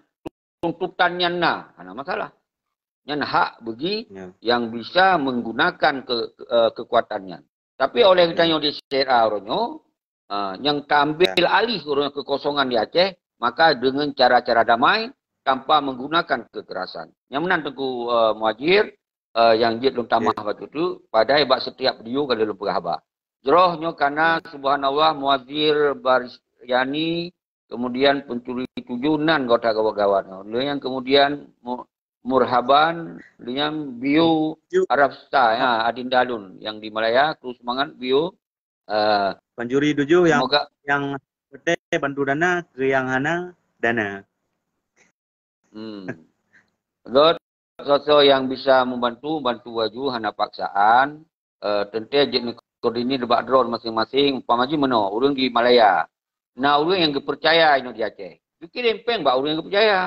tuntutan nyan na, hana masalah. Nyan hak bagi yang bisa menggunakan ke, ke, eh, kekuatan nyan. Tapi oleh geutanyoe di syariah uroe nyoe, eh, nyang taambil alih uroe nyoe kekosongan di Aceh, maka dengan cara-cara damai tanpa menggunakan kekerasan. Nyang meunan Teungku, eh, Muhajir, eh, nyang jeuet lôn tamah bak tu, padahai bak setiap video ka lôn peugah haba. Jroh nyoe kana, subhanallah, Muhajir Baryani, kemudian Pencuri Tujuh nan gata gawat-gawat. Lheuh nyan kemudian Mu-, Murhaban, lheuh nyan Bio Arab Star, ya, Adinda Alun yang di Malaya, terus semangat Bio. Eh, Pencuri Tujuh yang, semoga yang beutôi bantu dana, ke yang hana dana. Hmm. Göt, soe-soe nyang bisa membantu, bantu laju, hana paksaan. Eh, teuntèe jeuet neukoordinir bak droe maséng-maséng, umpama jih meunoe, ureueng di Malaya. Na ureueng nyang geupeucaya inoe di Aceh. Geukirém péng bak ureueng nyang geupeucaya.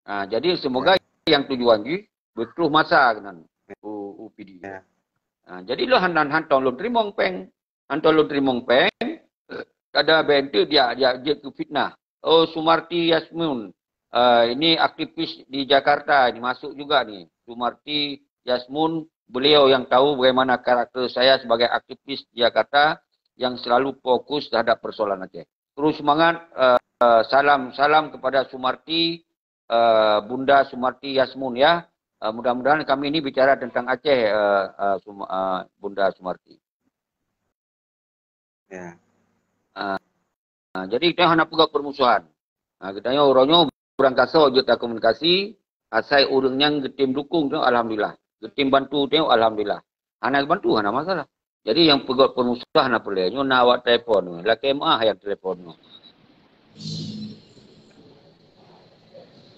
Ha, jadi semoga nyang tujuan jih beutroh masa keunan u, u P D. Ha, jadi lôn han, han, hantom lôn teurimong péng. Hantom lôn teurimong péng, kada bèk enteuk dia, dia jeuet keu fitnah. Oh, Sumarti Yasmun. Ah, ini aktivis di Jakarta, ini masuk juga nih. Sumarti Yasmun, beliau yang tahu bagaimana karakter saya sebagai aktivis di Jakarta. yang selalu fokus terhadap persoalan Aceh. Terus semangat, eh, eh, salam, salam kepada Sumarti, eh, Bunda Sumarti Yasmun ya. Eh, mudah-mudahan kami ini bicara tentang Aceh, eh, eh, Sum-, eh, Bunda Sumarti. Ya. Ah, ah, jadi kita hana peugah permusuhan. Ah, kita nyoe uroe nyoe urang kasoe jeuet takomunikasi, asai ureuëng nyang geutem dukung tu alhamdulillah. Geutem bantu tu alhamdulillah. Hana bantu hana masalah. Jadi yang peugah permusuhan hana peureulée. Nyoe na awak telepon, lakée meuah yang telepon nyoe.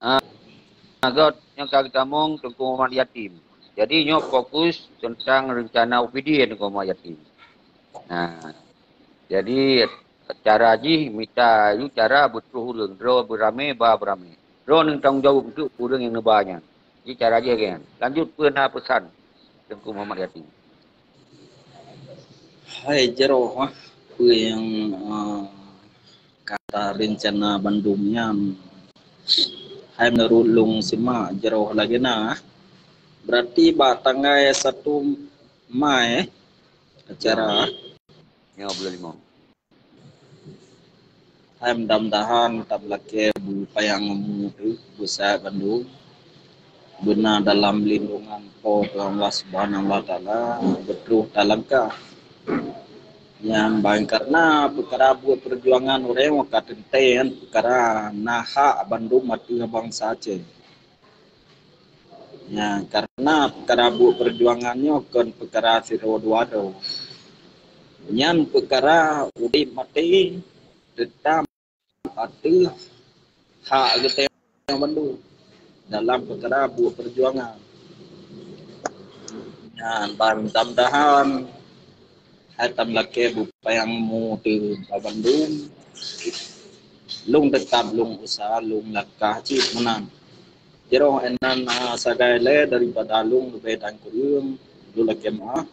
Ah, Nah, göt nyang ka geutamong Teungku Muhammad Yatim. Jadi nyoe fokus tentang rencana U P D Teungku Muhammad Yatim. Nah, jadi cara jih mita yue cara beutroh ureuëng, droe beuramé, ba beuramé. Droe neutanggong jaweueb untuk ureuëng nyang neuba nyan. Jadi cara jih lagée nyan. Lanjut peue na peusan Teungku Muhammad Yatim. Hai jaroe, ah, peue nyang, ah, kata rencana bandum nyan. Hai meunurot lôn simak jaroe lagée na. Berarti bak tanggai satu Mai, eh, acara. Ya, bulan lima. Hai mudah-mudahan tameulakée beupayang mu teuh beusa bandum. Beuna dalam lindungan Po teu Allah Subhanahu Wa Taala, beutruh talangkah. Nyan ban karna peukara buet peujuangan ureuëng ka teuntée nyan peukara na hak bandum ateueh bansa Aceh. Nyan karna peukara buet peujuangan nyoe kon peukara sidroe dua droe. Nyan peukara udeb maté teutab ateueh hak geutanyoe bandum dalam peukara buet peujuangan. Nyan ban mudah-mudahan hai tameulakée beupayang mu teuh bandum. Lôn teutab lôn useuha lôn lakah cit meunan. Jaroe inan, ah, sagai lé daripada lôn leubeh dan kureueng lôn lakée meuah.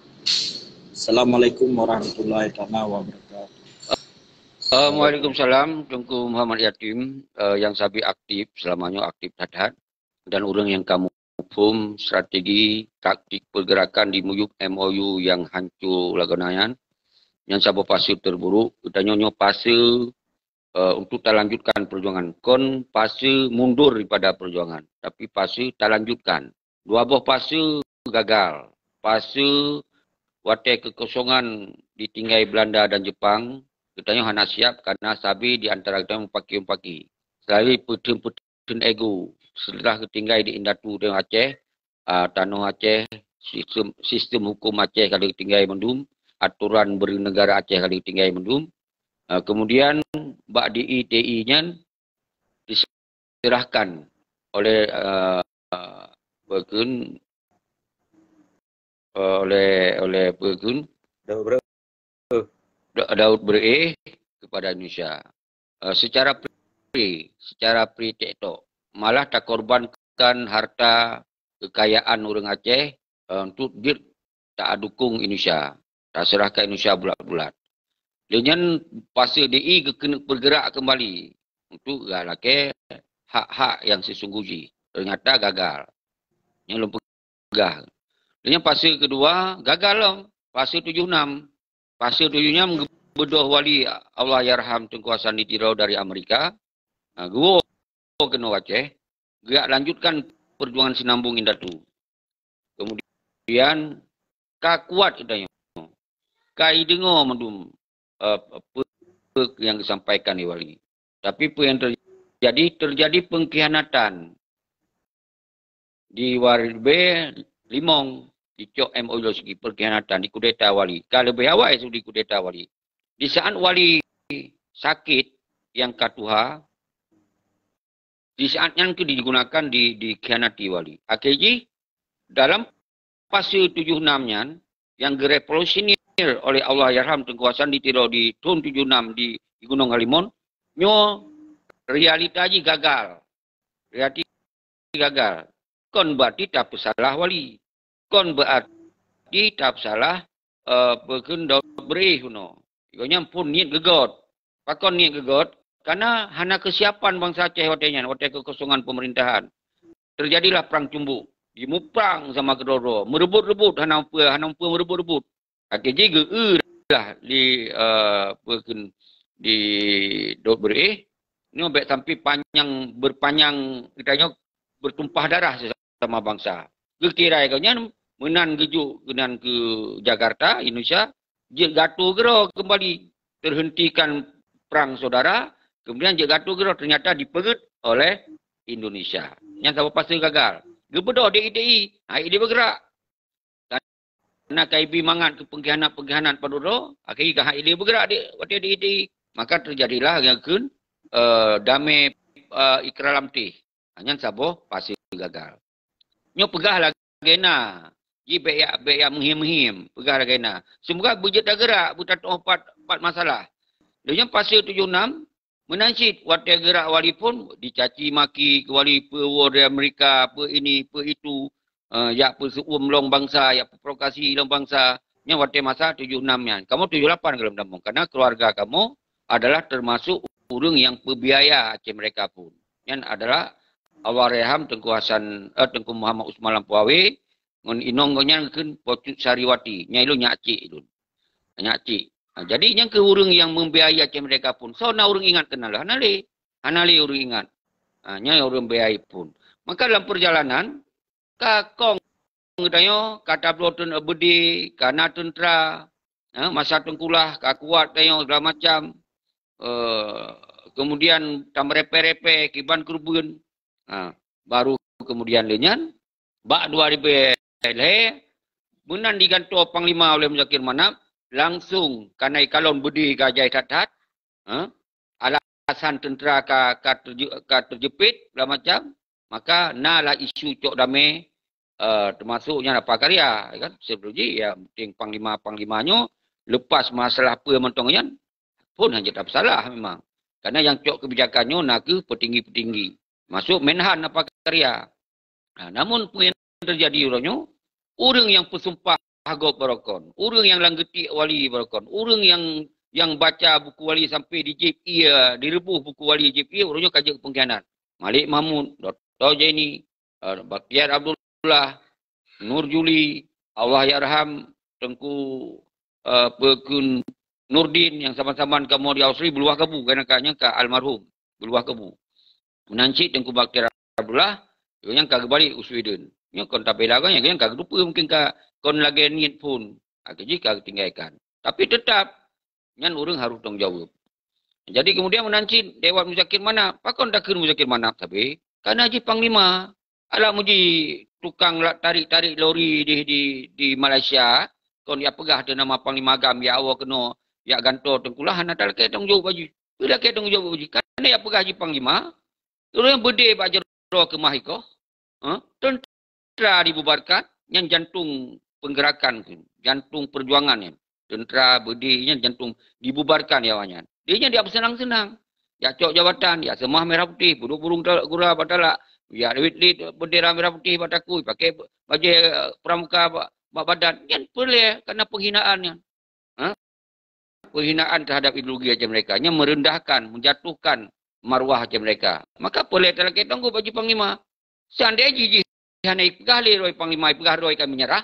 Assalamualaikum warahmatullahi taala wabarakatuh. Waalaikumsalam, Teungku Muhammad Yatim, eh, nyang sabe aktif, seulama nyoe aktif that-that, dan ureuëng nyang ka muphom strategi taktik pergerakan di miyueb M O U nyang hanco lagoe nyan, nyan saboh fase terburuk, geutanyoe nyoe fase, eh, untuk talanjutkan perjuangan. Kon fase mundur daripada perjuangan, tapi fase talanjutkan. Dua boh fase gagal. Fase watée keukosongan ditinggai Belanda dan Jepang, geutanyoe hana siap karna sabe di antara geutanyoe mupaki-mupaki. Selalu peuteun-peuteun ego, seuteulah geutinggai di indatu tanoh Aceh, ah, tanoh Aceh, sistem, sistem huköm Aceh ka lheueh tinggai mandum, atoran beuneugara Aceh ka lheueh tinggai mandum. Ah, kemudian bak D I T I nyan diserahkan oleh, ah, beukeun, eh, oleh, oleh beukeun Daud Breu. Da-, Daud Breu kepada Indonesia. Eh, secara pri, secara pri tek tok, malah takorbankan harta kekayaan ureuëng Aceh, eh, untuk jeuet taadukong Indonesia, taseurahkan Indonesia bulat-bulat. Lé nyan fase D I geukeuneuk bergerak kembali untuk galakée hak-hak yang sesungguh jih. Ternyata gagal. Nyang lôn peugah. Lé nyan fase kedua gagal lom. Fase tujuh enam. Fase tujuh enam geubeudôh wali Allahyarham Teungku Hasan di Tiro dari Amerika. Ha, geuwoe keunoe Aceh, geujak lanjutkan perjuangan Sinambong Indatu. Kemudian ka kuat geutanyoe, ka ideungoe mandum, eh, peue nyang geusampaikan di wali. Tapi peue nyang terjadi, terjadi pengkhianatan di Waribé Limong, dicok M O U segi pengkhianatan, dikudeta wali. Ka leubeh awai su dikudeta wali. Di saat wali sakit nyang ka tuha, di saat nyan keuh digunakan di, dikhianati wali. Akhé jih, dalam fase tujuh enam nyan, nyang geurevolusioner oleh Allahyarham Teungku Hasan di Tiro di thon tujuh enam di, di Gunong Halimon, nyoe realita jih gagal. Realita gagal. Kon berarti tapeusalah wali. Kon berarti tapeusalah, eh, beukeun Daud Breu keunoe. Gobnyan phon niet geugöt. Pakon niet geugöt? Karena hana keusiapan bansa Aceh watée nyan, watée keukosongan peumeurintahan. Terjadilah prang cumbuk. Jimuprang sama keudroe-droe. Meureubot-reubot, hana peue, hana peue meureubot-reubot. Akhé jih geu-eu peugah di, eh, apa kheun, di Dot Beureueh, nyoe bèk sampai panyang, berpanyang, geutanyoe bertumpah darah sesama bangsa. Geukira geuh nyan meunan geujok keunan keu Jakarta, Indonesia, jeuet geuatô keudroe keumbali, terhentikan perang saudara, kemudian jeuet geuatô keudroe, ternyata dipeugèt oleh Indonesia. Nyan saboh fase gagal. Geubeudôh di I T I, hai idéh beugerak. Karena ka ibi mangat keu pengkhianat-pengkhianat padum droe, akhé ka hai idéh beugerak di, watèe di I T I. Maka terjadilah nyang kheun, eh, damé, eh, Ikra Lamteh. Nyan saboh fase gagal. Nyoe peugah lagèe na. Ji bèk jak, bèk jak meuhiem-hiem. Peugah lagèe na. Seumoga beujeuet tageurak, beutatu'oh pat, pat masalah. Lheuh nyan fase tujoh nam, meunan cit watèe geurak wali phôn, dicaci maki keu wali, peue war di Amerika, peue ini, peue itu. Eh, jak peuseu'uem lôn bansa, jak peuprovokasi lôn bansa. Nyan watèe masa tujoh nam nyan. Kamoe tujoh lapan gohlom tamong. Karena keluarga kamoe adalah termasuk ureueng nyang peubiaya Aceh Merdeka phôn. Nyan adalah Allahyarham Teungku Hasan, eh, Teungku Muhammad Usman Lampu Awe, ngon inong gobnyan kheun Po Cut Sariwati. Nyan ilôn nyak cék ilôn. Nyak cék. Ha, jadi nyang keuh ureueng nyang membiayai Aceh Merdeka phôn. Soe na ureueng ingat keunan lôn? Hana lé. Hana lé ureueng ingat. Ha, nyan ureueng biayai phôn. Maka lam perjalanan, ka kong geutanyoe, ka tabloe teun-, beudé, ka na teuntra, ha, masa teungkulah, ka kuat tanyoe segala macam. Eh, kemudian tameurepèe-repèe kiban keureubeuen. Ha, baru kemudian lheuh nyan, bak dua ribèe lhèe, meunan digantoe panglima oleh Muzakir Manaf, langsung ka na ikalon beudé ka jai that-that, ha, alasan teuntra ka, ka terje-, ka terjepit, segala macam, maka na lah isu cok damé, eh, termasuk nyan Apa Karya, ya kan? Sebelum ji, ya, penting panglima-panglima nyoe lepas masalah peue mantong nyan, phôn hana tapeusalah memang. Karena nyang cok kebijakan nyoe na keuh petinggi-petinggi. Masuk Menhan Apa Karya. Ha, namun peue nyang terjadi uroe nyoe, ureueng nyang peusumpah gob barokon, ureueng nyang lam geutiek wali barokon, ureueng nyang, nyang baca buku wali sampai dijieb ie, direubôh buku wali jieb ie, uroe nyoe ka jeuet pengkhianat. Malik Mahmud, Doktor Zaini, eh, Bakhtiar Abdullah, Nur Juli, Allahyarham Teungku, eh, Peukun Nurdin nyang saban-saban kamoe di Ausri beuluwah kabu, kan ka nyang ka almarhum, beuluwah kabu. Meunan cit Teungku Bakhtiar Abdullah, nyan ka geubalek u Sweden. Nyoe kon tapela gobnyan, nyan ka geuteupeue mungkin ka kon lagèe niet phôn. Akhé jih ka geutinggaikan. Tapi teutap, nyan ureueng harôh tanggung jaweueb. Jadi kemudian meunan cit lewat Muzakir Manaf. Pakon takheun Muzakir Manaf sabe? Karena jih panglima. Alah muji tukang la-, tarik-tarik lori di, di, di Malaysia, kon jak peugah teuh nama Panglima GAM, jak awoe keunoe, jak gantoe teungkulah, hana talakèe tanggung jaweueb bak jih. Peue lakèe tanggung jaweueb bak jih? Karena jak peugah jih panglima, ureueng beudé bak jaroe keumah ikoh, ha? Teuntra dibubarkan, nyan jantung penggerakan tu, jantung perjuangan nyan. Teuntra beudé nyan jantung dibubarkan ya awaknyan. Di nyan jak beuseunang-seunang. Jak cok jabatan, jak seumah merah putih, peuduek burông ta-, gura bak talak, jak wit-lit bendera merah putih bak takui, pakai bajèe, eh, pramuka bak, bak badan. Nyan peureulèe karena penghinaan nyan. Ha? Penghinaan terhadap ideologi Aceh Merdeka. Nyan merendahkan, menjatuhkan marwah Aceh Merdeka. Maka peureulèe talakèe tanggung jaweueb bak jih panglima. Seandai jih, jih hana ipeugah lé droe panglima, ipeugah droe ka menyerah,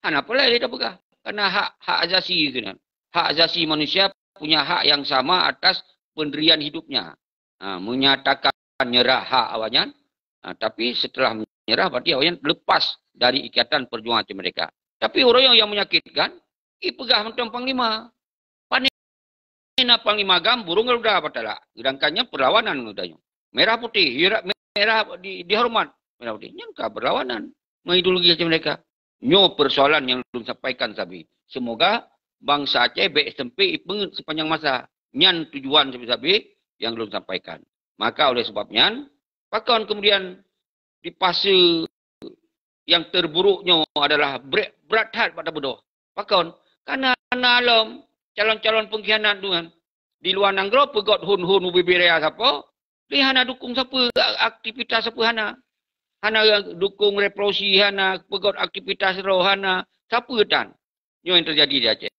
hana peureulèe lé tapeugah. Karena hak, hak asasi keunan. Hak asasi manusia punya hak yang sama atas pendirian hidupnya. Ha, menyatakan nyerah hak awaknyan. Ha, tapi setelah menyerah, berarti awaknyan lepas dari ikatan perjuangan Aceh Merdeka. Tapi uroe nyoe nyang menyakitkan, ipeugah mantong panglima. Pane na panglima GAM burông garuda bak talak. Sedangkan nyan perlawanan geutanyoe. Merah putih, merah di, dihormat. Merah putih. Nyan ka perlawanan mengideologi Aceh Merdeka. Nyoe persoalan nyang lôn sampaikan sabe. Semoga bansa Aceh bèk sampai ipeungeut sepanjang masa. Nyan tujuan sabe-sabe nyang lôn sampaikan. Maka oleh sebab nyan, pakon kemudian di fase nyang terburuk nyoe adalah brat, brat that bak tabeudôh. Pakon? Karena na lom calon-calon pengkhianat tu kan. Di luwa nanggroe peugöt hon-hon ubé-bé raya sapo, lé hana dukung sapeue, aktivitas sapeue hana. Hana dukung revolusi, hana peugöt aktivitas roh, hana sapeue tan. Nyoe nyang terjadi di Aceh.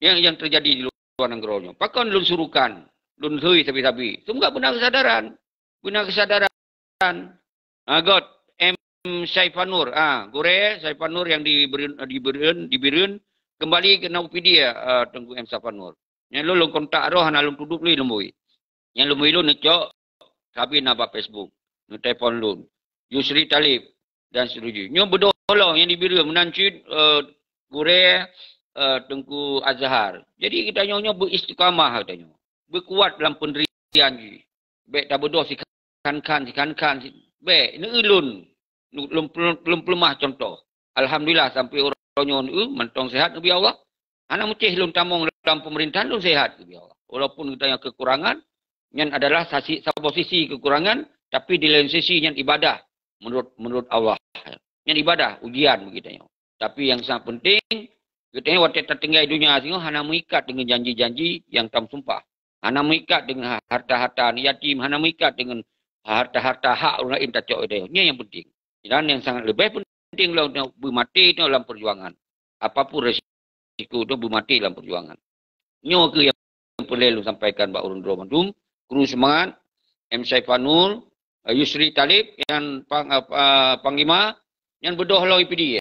Nyang, nyang terjadi di luwa nanggroe nyoe. Pakon lôn surukan, lôn hôi sabe-sabe. Semoga beuna kesadaran. Beuna kesadaran. Ha, göt M Saifanur. Ha, gurèe Saifanur nyang di Bireuen, di Bireuen, di Bireuen, keumbali keu na u Pidie, eh, Teungku M Safanur. Nyan lôn, lôn kontak roh hana lôn tudup lé lôn bui. Nyan lôn bui lôn neucok sabe na bak Facebook, neutelepon lôn. Yusri Talib dan seterusnya. Nyoe beudôh lom nyang di Bireuen meunan cit, eh, gurée, eh, Teungku Azhar. Jadi geutanyoe nyoe beuistiqamah geutanyoe. Beukuat lam peundirian jih. Bék tabeudôh sikhan-khan, sikhan-khan, si-, bék, neueu lôn, lôn, lôn, lôn peuleumah contoh. Alhamdulillah, sampai uroe nyoe neueu, mantong sehat neubi Allah. Hana meucéh lôn tamong lam pemerintahan, lôn sehat neubi Allah. Walaupun geutanyoe kekurangan, nyan adalah sasi-, saboh sisi kekurangan, tapi di lain sisi nyan ibadah menurut, menurut Allah. Nyan ibadah, ujian bagi geutanyoe. Tapi nyang sangat penting, geutanyoe watée tatinggai donya singoh hana meuikat deungon janji-janji nyang tameusumpah. Hana meuikat deungon ha-, harta-harta aneuk yatim, hana meuikat deungon harta-harta hak ureuëng laén tacok geutanyoe. Nyan nyang penting. Dan nyang sangat leubeh penting lom, beumaté tanyoe lam peujuangan. Apapun resiko tanyoe, beumaté lam peujuangan. Nyoe kheueh nyang peureulée lôn sampaikan bak ureuëng droe mandum. Kru seumangat, M Saifanur, eh, Yusri Talib, nyan pang-, eh, eh, panglima, nyan beudôh lom i Pidie.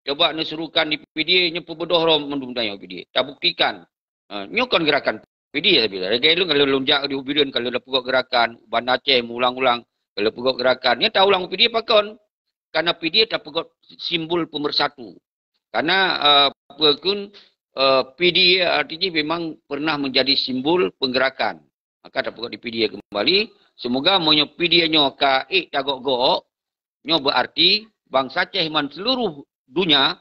Coba neusuruhkan di Pidie, nyoe peubeudôh lom mandum tanyoe i Pidie. Tabuktikan. Eh, nyoe kon gerakan Pidie sabila. Lagée lôn, kalau lôn jak di Bireuen, kalau lôn peugét gerakan, Banda Aceh meuulang-ulang, kalau peugét gerakan. Nyoe taulang Pidie pakon? Karena Pidie tapeugét simbol pemersatu. Karena, eh, apa kun, eh, Pidie artinya memang pernah menjadi simbol penggerakan. Maka tapeugét di Pidie kembali. Semoga meunyoe Pidie nyoe ka ék tagok-gok, nyoe berarti bansa Aceh man seluruh dunia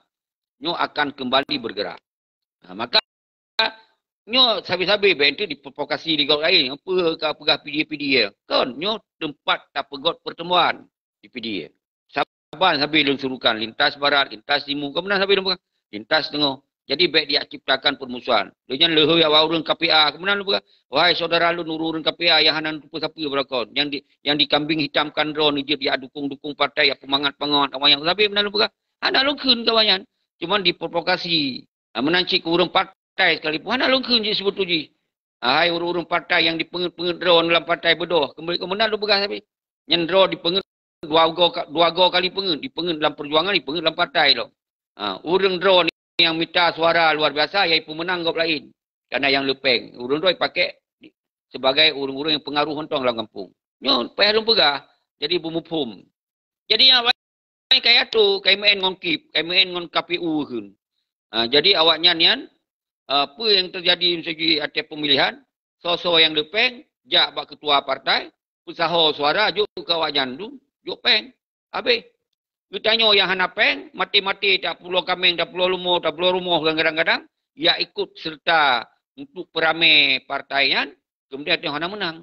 nyoe akan kembali bergerak. Nah, maka nyoe sabe-sabe bék enteuk diprovokasi di gob laén. Apa ka peugah Pidie-Pidie? Kon, nyoe teumpat tapeugét pertemuan di Pidie. Saban sabe lôn suruhkan, lintas barat, lintas timu, ka meunan sabe lôn peugah, lintas teungoh. Jadi bék diak ciptakan permusuhan. Lheueh nyan leuhôi awak ureuëng K P A, ka meunan lôn peugah, wahai saudara lôn ureuëng K P A nyang hana neuteupeue sapeue beulakon, nyang di, nyang dikambing hitamkan droe neujeuet jak dukung-dukung partai, jak peumangat-pangat awak nyang sabe meunan lôn peugah. Hana lôn kheun ka awak nyan. Cuman diprovokasi. Ah, meunan cit keu ureuëng partai sekalipun, hana lôn kheun jih seubeutôi jih. Ah, hai ureuëng-ureuëng partai nyang dipeungét-peungét droe lam partai beudôh, keumbali keu meunan lôn peugah sabe. Nyan droe dipeungét dua go ka-, dua go kali peungét, dipeungét lam peujuangan, dipeungét lam partai lom. Ah, ureuëng droe nyang mita suara luar biasa, nyang peumeunang gob laén. Karena nyang le péng. Ureuëng droe dipakai di-, sebagai ureuëng-ureuëng nyang pengaruh mantong lam gampông. Nyoe payah lôn peugah, jadi beumuphom. Jadi awak nyan ka iatur, ka imeu'en ngon kip, ka imeu'en ngon K P U kheun. Ha, jadi awak nyan nyan, ha, peue nyang teujadi meuseuji ateueh peumilihan, soe-soe nyang le péng, jak bak keutua partai, peusaho suara, jok keu awak nyan tu, jok péng. Habéh. Geutanyoe nyang hana péng, maté-maté tapeuloe kaméng, tapeuloe leumo, tapeuloe rumoh kadang-kadang, jak ikot serta untuk peuramé partai nyan, kemudian tanyoe hana meunang.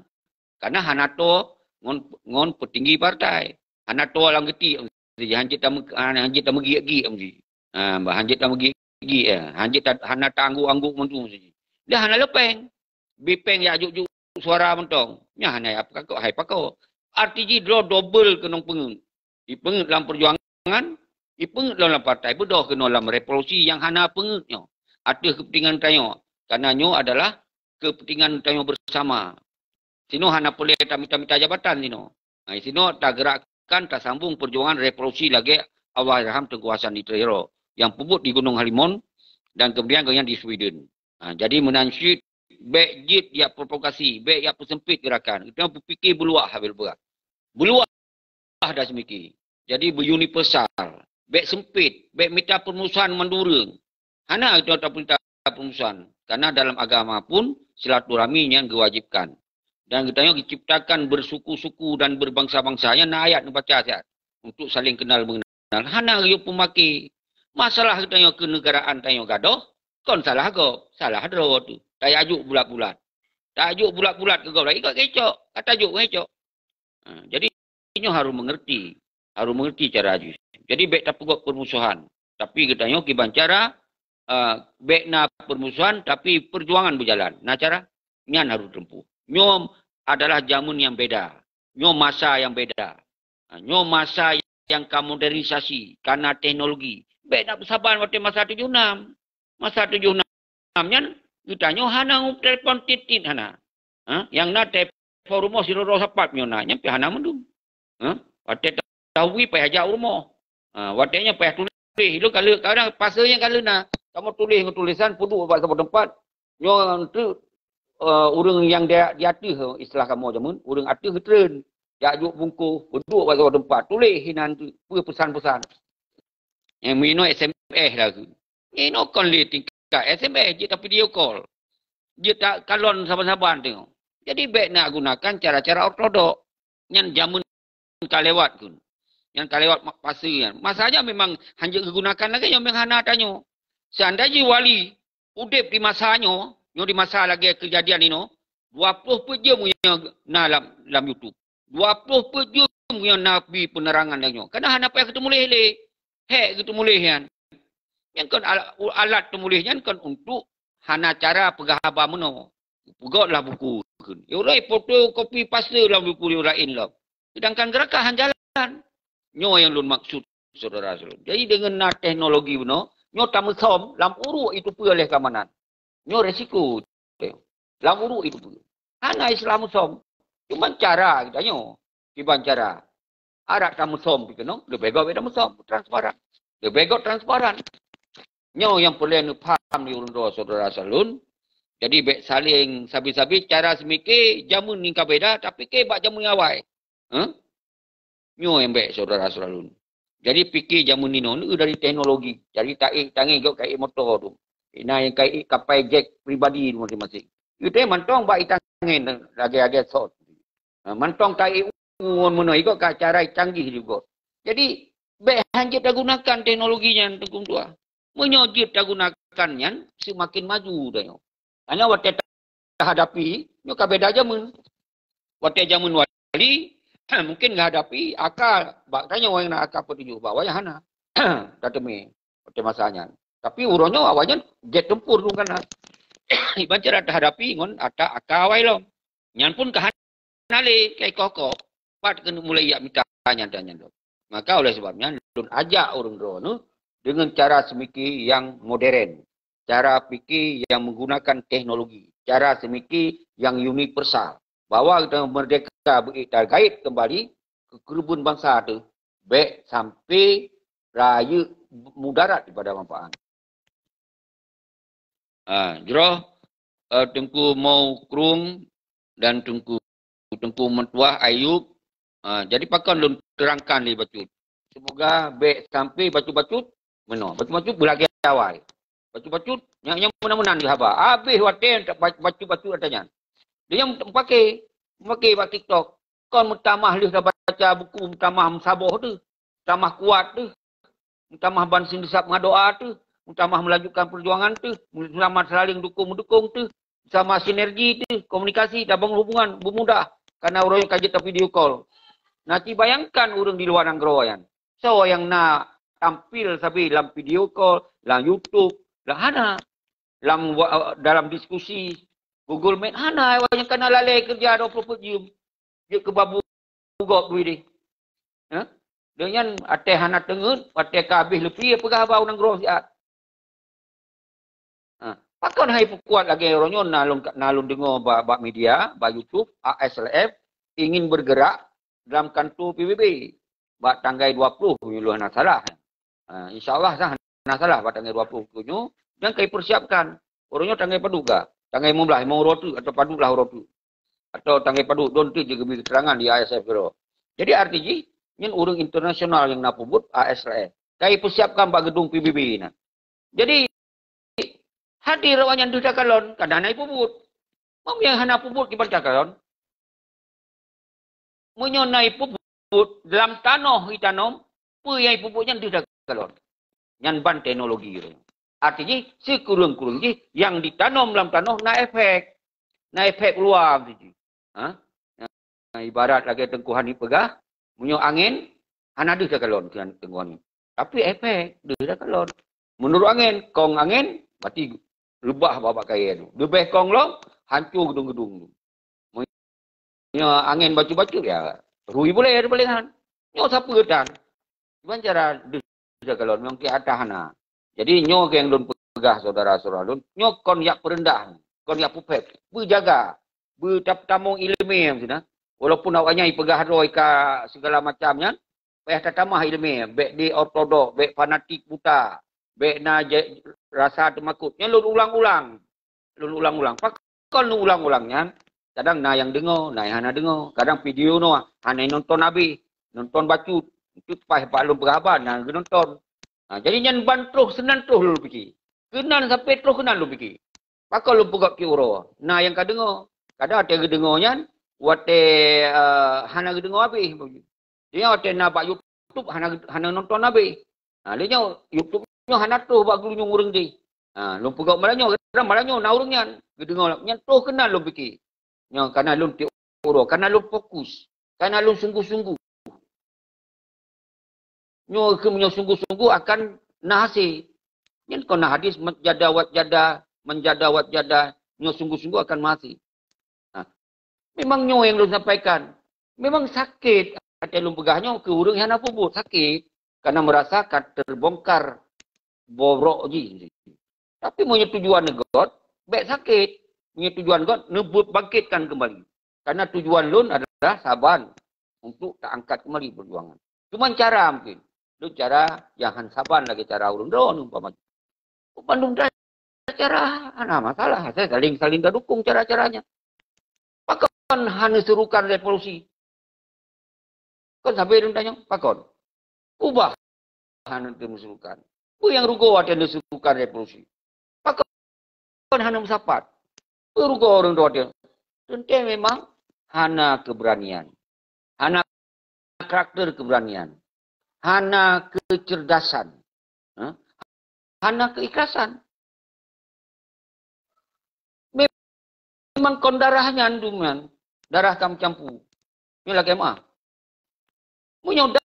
Karena hana toe ngon, ngon peutinggi partai. Hana toe lam geuti, hanjeuet tameu-, hanjeuet tameugiek-giek meusti. Ha, hanjeuet tameugiek-giek, eh. Hanjeuet ta-, hana taanggok-anggok mandum meusti. Dah hana le péng. Bi péng jak jok-jok suara mantong. Nyan hana jak pakot, hai pakot. Arti jih droe dobel keunong peungét. Ipeungét lam peujuangan, ipeungét lom lam partai, beudôh keunoe lam revolusi nyang hana peungét nyoe. Ateueh keupeuntengan tanyoe. Karena nyoe adalah keupeuntengan tanyoe bersama. Sinoe hana peureulée tamita-mita jabatan sinoe. Ha, sinoe tagerakkan, tasambong peujuangan revolusi lagée Allahyarham Teungku Hasan di Trero nyang peubuet di Gunong Halimon dan kemudian gobnyan di Sweden. Ha, jadi meunan cit bék jeuet jak provokasi, bék jak peuseumpét geurakan. Geutanyoe beupike beuluwah habéh beurah. Beuluwah dah seumiki. Jadi beuuniversal. Bék seumpét, bék mita peurmusuhan mandum ureuëng. Hana geutanyoe tapeulinta peurmusuhan. Karena dalam agama pun silaturahmi nyan geuwajibkan. Dan geutanyoe geuciptakan bersuku-suku dan berbangsa-bangsa. Nyan na ayat neubaca siat untuk saling kenal mengenal. Hana geuyue peumaké. Masalah geutanyoe keunegaraan tanyoe gadôh, kon salah gob, salah droe tu. Tajok bulat-bulat. Tajok bulat-bulat keu gob lagée ikot kecok, ka tajok ngon icok. Ha, jadi nyoe harus mengerti, harus mengerti cara jih. Jadi bék tapeugét peurmusuhan. Tapi geutanyoe kiban cara, eh, bék na peurmusuhan tapi peujuangan beujalan. Na cara? Nyan harus teutempuh. Nyoe adalah jameun nyang beda. Nyoe masa nyang beda. Ha, nyoe masa nyang ka modernisasi, ka na teknologi. Bék na peusaban watée masa tujoh nam. Masa tujoh nam nyan, geutanyoe hana telepon tiet-tiet hana. Ha? Nyang na telepon rumoh sidroe-droe sapat nyoe na, nyan pih hana mandum. Ha? Watée tawi payah jak u rumoh. Ha, watée nyan payah tuléh, lôn ka lheueh, kadang pase nyan ka lheueh na. Kamoe tuléh ngon tulésan, peuduek bak saboh teumpat. Nyoe teuk, eh, ureuëng nyang di, di ateueh, istilah kamoe jameun, ureuëng ateueh geutreun. Jak jok bungkôh, peuduek bak saboh teumpat. Tuléh inan teuk, peue peusan-peusan. Nyang meuinoe S M S lah tu. Inoe kon lé tingkat S M S, jeuet ta video call. Jeuet ta kalon saban-saban tu. Jadi bék na gunakan cara-cara ortodok. Nyan jameun ka lewat kun. Nyan ka lewat ma-, fase nyan. Masa nyan memang hanjeuet geugunakan lagée nyoe, memang hana tanyoe. Seandai jih wali udeb di masa nyoe, nyoe di masa lagée keujadian inoe, dua ploh peuet jeuem nyoe na lam, lam YouTube. Dua ploh peuet jeuem nyoe na bi peunerangan lagée nyoe. Kana hana payah geuteumuléh lé. Hék geuteumuléh nyan. Nyan kon ala-, alat teumuléh nyan kon untuk hana cara peugah haba meunoe. Peugotlah buku kheun. Yo lé fotokopi paste lam buku yo laén lom. Sedangkan gerakan han jalan. Nyoe nyang lôn maksud, saudara-saudara. Jadi dengan na teknologi bunoe, nyoe tameusom lam uruek itu peue oleh keamanan. Nyoe resiko. Lam uruek itu peue. Hana Islam som. Cuma cara kita nyoe. Kiban cara. Arak tameusom pih keunoe, leubeh gét tameusom, transparan. Leubeh gét transparan. Nyoe nyang peureulée neupaham di ureuëng droe saudara salun. Jadi bék saling sabe-sabe cara seumike jameun nyang ka beda, tapi ke bak jameun awai. Huh? Nyoe nyang bék saudara salun. Jadi pike jameun inoe neu dari teknologi. Jadi taék tangai gét kaék moto tu. Ina nyang kaék kapai jet pribadi tu masing-masing. Itu mantong bak itangen lagée-lagée sot. Ha, mantong kaék ngon meunoe, igoe ka cara canggih juga. Jadi, bék han jeuet tagunakan teknologi nyan, Teungku Tuha. Meunyoe jeuet tagunakan nyan, seumaken maju tanyoe. Hanya watée tahadapi, nyoe ka beda jameun. Watée jameun wali, mungkin geuhadapi aka bak tanyoe nyang na aka peutujoh, bak wayah hana. Tateumé watée masa nyan. Tapi uroe nyoe awaknyan jet tempur tu kan. Iban cara tahadapi ngon ata aka awai lom. Nyan pun ka hana lé kai koh-koh. Pat keuneuk mulai yak mita nyan dan nyan lom. Maka oleh sebab nyan, lôn ajak ureuëng droeneuh dengan cara seumike nyang modern, cara pike nyang menggunakan teknologi, cara seumike nyang universal. Bahwa kita merdeka beuék tagait kembali keu keureubeuen bansa teuh, bék sampai rayeuk mudarat daripada manfaat. Ha, jroh, eh, Teungku Mau Krueng dan Teungku, Teungku Meutuah Ayub. Ha, jadi pakon lôn terangkan lé bacut. Semoga bék sampai bacut-bacut meunoe. Bacut-bacut beulagée awai. Bacut-bacut nyang, nyang meunan-meunan di haba. Habéh watée bacut-bacut ata nyan. Dia nyang meupaké, meupaké bak TikTok. Kon meutamah lheueh tabaca buku, meutamah meusaboh teuh, meutamah kuat teuh, meutamah ban sindeusab meudoa teuh, meutamah meulanjutkan peujuangan teuh, meuseulama saléng dukung-meudukung teuh, sama sinergi teuh, komunikasi, tabong hubungan beumudah, karena ureuëng ka jeuet video call. Nah, ci bayangkan ureuëng di luwa nanggroe nyan. Soe nyang na tampil sabe lam video call, lam YouTube, lam hana, lam wa-, dalam diskusi, Google Meet hana, awaknyan kana lalée keureuja dua ploh peuet jeuem. Jeuet keu babu gob duit deh. Ha? Deunyan até hana teungeut, até ka habéh leupie peugah bak ureuëng nanggroe siat. Ha. Pakon hai peukuat lagée uroe nyoe na lôn, na lôn deungoe bak, bak media, bak YouTube, A S L F ingin bergerak dalam kantor P B B bak tanggai dua ploh meunyoe hana salah. Ha, insya Allah sah hana salah bak tanggai dua ploh nyoe, nyang ka ipersiapkan. Uroe nyoe tanggai padub ga? Tanggai lima belas, lima uroe teuk atau padub lah uroe teuk. Atau tanggai padub, don teuk jih geubri keterangan di A S F keudroe. Jadi arti jih, nyan ureuëng internasional nyang na peubuet A S L F. Ka ipersiapkan bak gedung P B B na. Jadi, hadir awaknyan deuh takalon, kadang na ipeubuet. Meunyoe hana peubuet kiban takalon. Meunyoe na ipeubuet dalam tanoh itanom, peue nyang ipeubuet nyan deuh takalon. Nyan ban teknologi. Arti jih, sikureueng-kureueng jih nyang ditanom lam tanoh na efek. Na efek luwa meusti jih. Ha? Nah, ibarat lagée Teungku Hanif peugah, meunyoe angén, hana deuh takalon keu Teungku Hanif. Tapi efek deuh takalon. Meunurot angén, kong angén, berarti reubah babah kayée tu. Leubeh kong lom, hanco geudong-geudong tu. Meunyoe angén bacut-bacut, ya, rui bulée di paléngan. Nyoe sapeue tan? Kiban cara deuh takalon nyang keu ata hana. Jadi nyoe nyang lôn peugah saudara-saudara lôn, nyoe kon yak peureundah, kon yak peuphét. Beujaga, beutamong iéleumé sina. Walaupun awaknyan ipeugah droe ka segala macam nyan, payah tatamah iéleumé, bék di ortodok, bék fanatik buta, bék na je-, rasa teumakot. Nyan lôn ulang-ulang. Lôn ulang-ulang. Pakon lôn ulang-ulang nyan? Kadang na nyang deungoe, na nyang hana deungoe. Kadang video nyoe hana nonton habéh. Nonton bacut. Itu paih bak lôn peugah haba, na geunonton. Ha, jadi nyan ban troh seunan troh lôn pike. Keunan sampai troh keunan lôn pike. Pakon lôn peugah keu uroe. Na nyang ka deungoe. Kadang watée geudeungoe nyan, watée, eh, hana geudeungoe habéh. Dia watée na bak YouTube hana, hana nonton habéh. Ha, lé nyoe YouTube nyoe hana troh bak geulinyueng ureuëng deh. Ha, lôn peugah malam nyoe, kadang malam nyoe na ureuëng nyan. Geudeungoe nyan troh keunan lôn pike. Nyoe kana lôn tiok uroe, kana lôn fokus, kana lôn sungguh-sungguh. Nyoe keu meunyoe sungguh-sungguh akan na hasé. Nyan kon na hadis, "Man jada wa jada, man jada wa jada," nyoe sungguh-sungguh akan meuhasé. Nah, memang nyoe nyang lôn sampaikan. Memang sakét, até lôn peugah nyoe keu ureuëng nyang hana peubuet, sakét. Karena merasa ka terbongkar borok jih. Tapi meunyoe tujuan neugot, bék sakét. Meunyoe tujuan got, neubuet bangkitkan kembali. Karena tujuan lôn adalah saban untuk taangkat kembali perjuangan. Cuman cara mungkin. Lôn cara nyang han saban lagée cara ureuëng droeneuh umpama. Bandum cara hana masalah. Saya saling, saling tadukung cara-caranya. Pakon hana serukan revolusi? Kon sabe lôn tanyong, pakon? Ubah hana teumeusurukan. Peue nyang rugoe watée neusurukan revolusi? Pakon hana meusapat? Peue rugoe ureuëng droe teuh? Teuntée memang hana keberanian. Hana karakter keberanian. Hana kecerdasan. Ha? Hana keikhlasan. Memang kon darah nyan dum nyan, darah ka meucampur. Nyoe lagée meuah. Meunyoe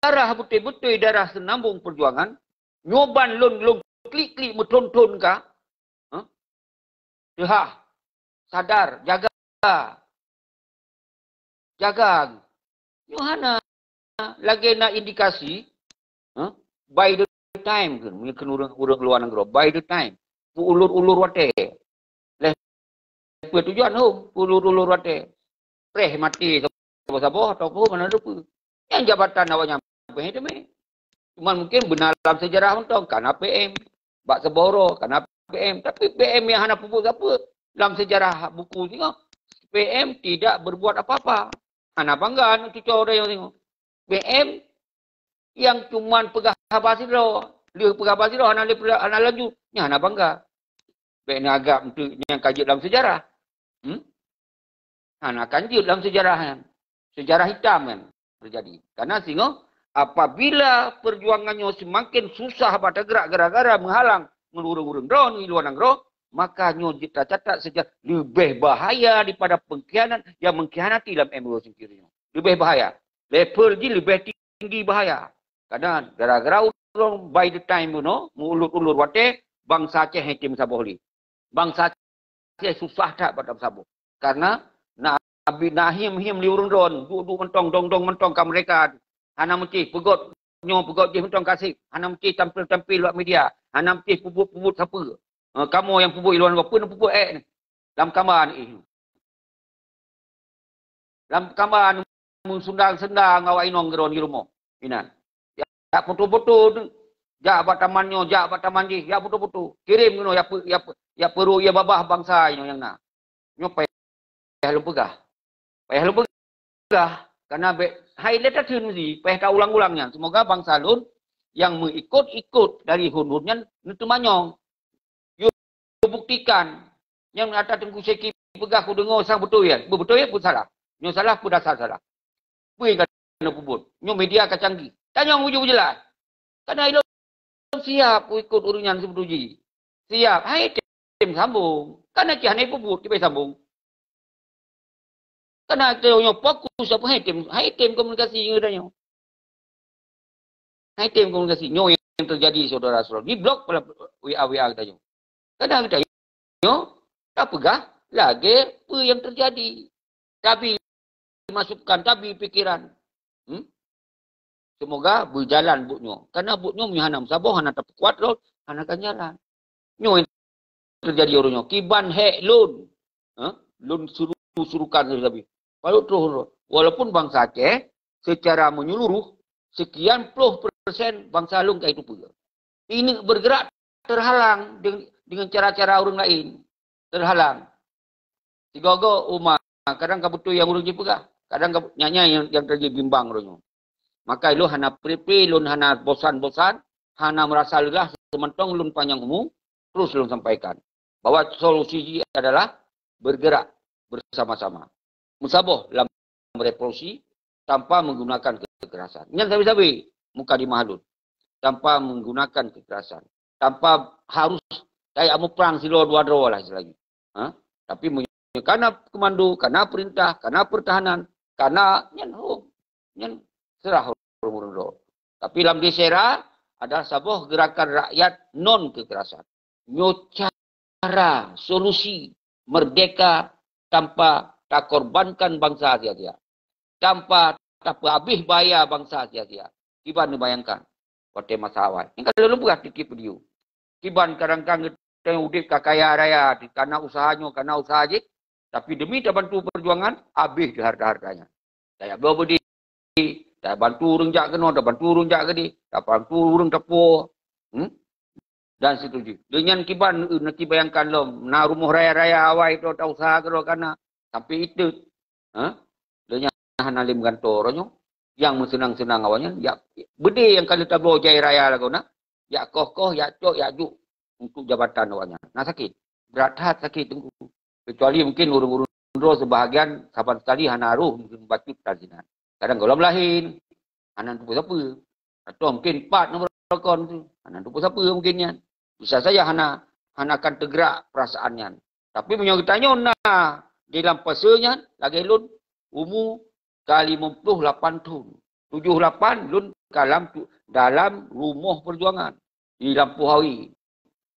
darah beutôi-beutôi darah seunambong perjuangan, nyoe ban lôn, lôn klik-klik meuthon-thon ka, ha? Teuhah, sadar, jaga. Jaga. Nyoe hana lagée na indikasi, ha? By the time kheun, meunyoe kheun ureuëng, ureuëng luwa nanggroe, by the time. Peuulur-ulur watée. Leh peue tujuan hom, peuulur-ulur watée. Preh maté saboh-saboh atau peue mana lupa. Nyang jabatan awaknyan peuhé teumé. Cuman mungkin beuna lam sejarah mantong, kana P M. Bak saboh uroe, kana P M. Tapi P M nyang hana peubuet sapeue lam sejarah buku singoh, P M tidak berbuat apa-apa. Hana bangga aneuk cucoe droe nyoe singoh. P M nyang cuman peugah haba sidroe, lheueh peugah haba sidroe hana lé, hana lanjut, nyan hana bangga. Bék neuanggap enteuk nyang ka jeuet lam sejarah. Hmm? Hana akan jeuet lam sejarah nyan. Sejarah hitam nyan terjadi. Karena singoh apabila perjuangan nyoe semakin susah bak teugerak gara-gara meuhalang ngon ureuëng-ureuëng droe ngon luwa nanggroe, maka nyoe jeuet tacatat sejarah leubeh bahaya daripada pengkhianat yang mengkhianati lam M dua sendiri nyoe. Leubeh bahaya. Level jih leubeh tinggi bahaya. Karena gara-gara ureuëng by the time bunoe, meuulur-ulur watée, bansa Aceh hana tem saboh lé. Bansa Aceh susah that bak saboh. Karena na abi na him-him lé ureuëng droe, duek-duek mantong, dong-dong mantong ka merdeka. Hana meucih peugot nyoe peugot jih mantong ka seb. Hana meucih tampil-tampil bak media. Hana meucih peubuet-peubuet sapeue. Eh, kamoe nyang peubuet i luwa nanggroe, peue nyang peubuet ék nyoe? Lam kama nyoe. Lam kama nyoe meusundang-sundang awak inong keudroe di rumoh. Inan. Jak foto-foto tu. Jak bak taman nyoe, jak bak taman jih, jak foto-foto. Kirém keunoe, jak pe-, jak pe-, jak peurok, jak babah bansa inoe nyang na. Nyoe payah lôn peugah. Payah lôn peugah. Karena bék hai lé tatheun meusi, payah taulang-ulang nyan. Semoga bansa lôn nyang meuikot-ikot dari hon-hon nyan neuteumanyong. Yue buktikan. Nyang ata Teungku Syeki peugah kudeungoe sang beutôi ya. Beutôi ya pun salah. Nyoe salah pun dasar salah. Peue nyang ka neupubuet? Nyoe media ka canggih. Tanyong bujur-bujur lah. Kana ilôn siap kuikot ureuëng nyan seubeutôi jih. Siap. Hai tem sambung. Kana cih hana ipubuet kibai sambung. Kana tanyoe fokus apa hai tem, hai tem komunikasi ngon tanyoe. Hai tem komunikasi. Nyoe yang terjadi saudara-saudara. Di blok pula W A W A kita nyoe. Kadang kita nyoe tak peugah lagi apa yang terjadi. Tapi masukan, tapi pikiran. Hmm? Semoga berjalan buet nyoe. Karena buet nyoe meunyoe hana meusaboh, hana tapeukuat lom, hana akan jalan. Nyoe yang terjadi uroe nyoe. Kiban hek lôn. Ha? Lôn suru-, surukan sabe-sabe. Padub troh. Walaupun bansa Aceh secara menyeluruh sekian puluh persen bansa lôn ka itu peue. Ineuk bergerak terhalang deng-, dengan cara-cara ureuëng laén. Terhalang. Sigoe-goe uma, kadang ka beutôi nyang ureuëng jipeugah, kadang ka, nyan, nyan nyang, nyang teujadi bimbang uroe nyoe. Maka lôn hana pré-pré, lôn hana bosan-bosan, hana merasa lelah, seumantong lôn panyang umu, terus lôn sampaikan bahwa solusi jih adalah bergerak bersama-sama. Meusaboh lam revolusi tanpa menggunakan kekerasan. Nyan sabe-sabe mukadimah lôn. Tanpa menggunakan kekerasan. Tanpa harus tajak muprang sidroe dua droe lah istilahnya. Ha? Tapi meunyoe kana komando, kana perintah, kana pertahanan, kana nyan hom. Nyan serah ureuëng-ureuëng droe. Tapi lam Desera adalah saboh gerakan rakyat non kekerasan. Nyoe cara solusi merdeka tanpa takorbankan bansa sia-sia. Tanpa tapeuhabéh bahaya bansa sia-sia. Kiban neubayangkan watée masa awai. Nyang ka lôn peugah tieb-tieb video. Kiban kadang-kadang geutanyoe udeb ka kaya raya, kana usaha nyoe, kana usaha jih, tapi demi tabantu peujuangan, habéh hareuta-hareuta nyan. Tajak bloe beudé, tabantu ureuëng jak keunoe, tabantu ureuëng jak keudeh, tabantu ureuëng tapuwoe. Hmm? Dan seterusnya. Deunyan kiban, eh, neuki bayangkan lom, na rumoh raya-raya awai droe, ta usaha keudroe kana, sampai itot. Ha? Deunyan hana lé meugantoe uroe nyoe. Nyang meuseunang-seunang awaknyan, jak beudé nyang ka lheueh tabloe jai raya lagoe na, jak koh-koh, jak cok, jak juk untuk jabatan awaknyan. Na sakét. Brat that sakét Teungku. Kecuali mungkin ureuëng-ureuëng droe seubahagian saban sekali hana roh mungken bacut tan sinan. Kadang gohlom laén, hana teupeue sapeue. Atau mungken pat nibak rukon tu, hana teupeue sapeue mungken nyan. Bisa saja hana, hana akan teugerak perasaan nyan. Tapi meunyoe geutanyoe na di lam fase nyan, lagée lôn, umu ka limong ploh lapan thon. Tujoh lapan lôn ka lam tu, dalam rumoh peujuangan di Lampôh Awe.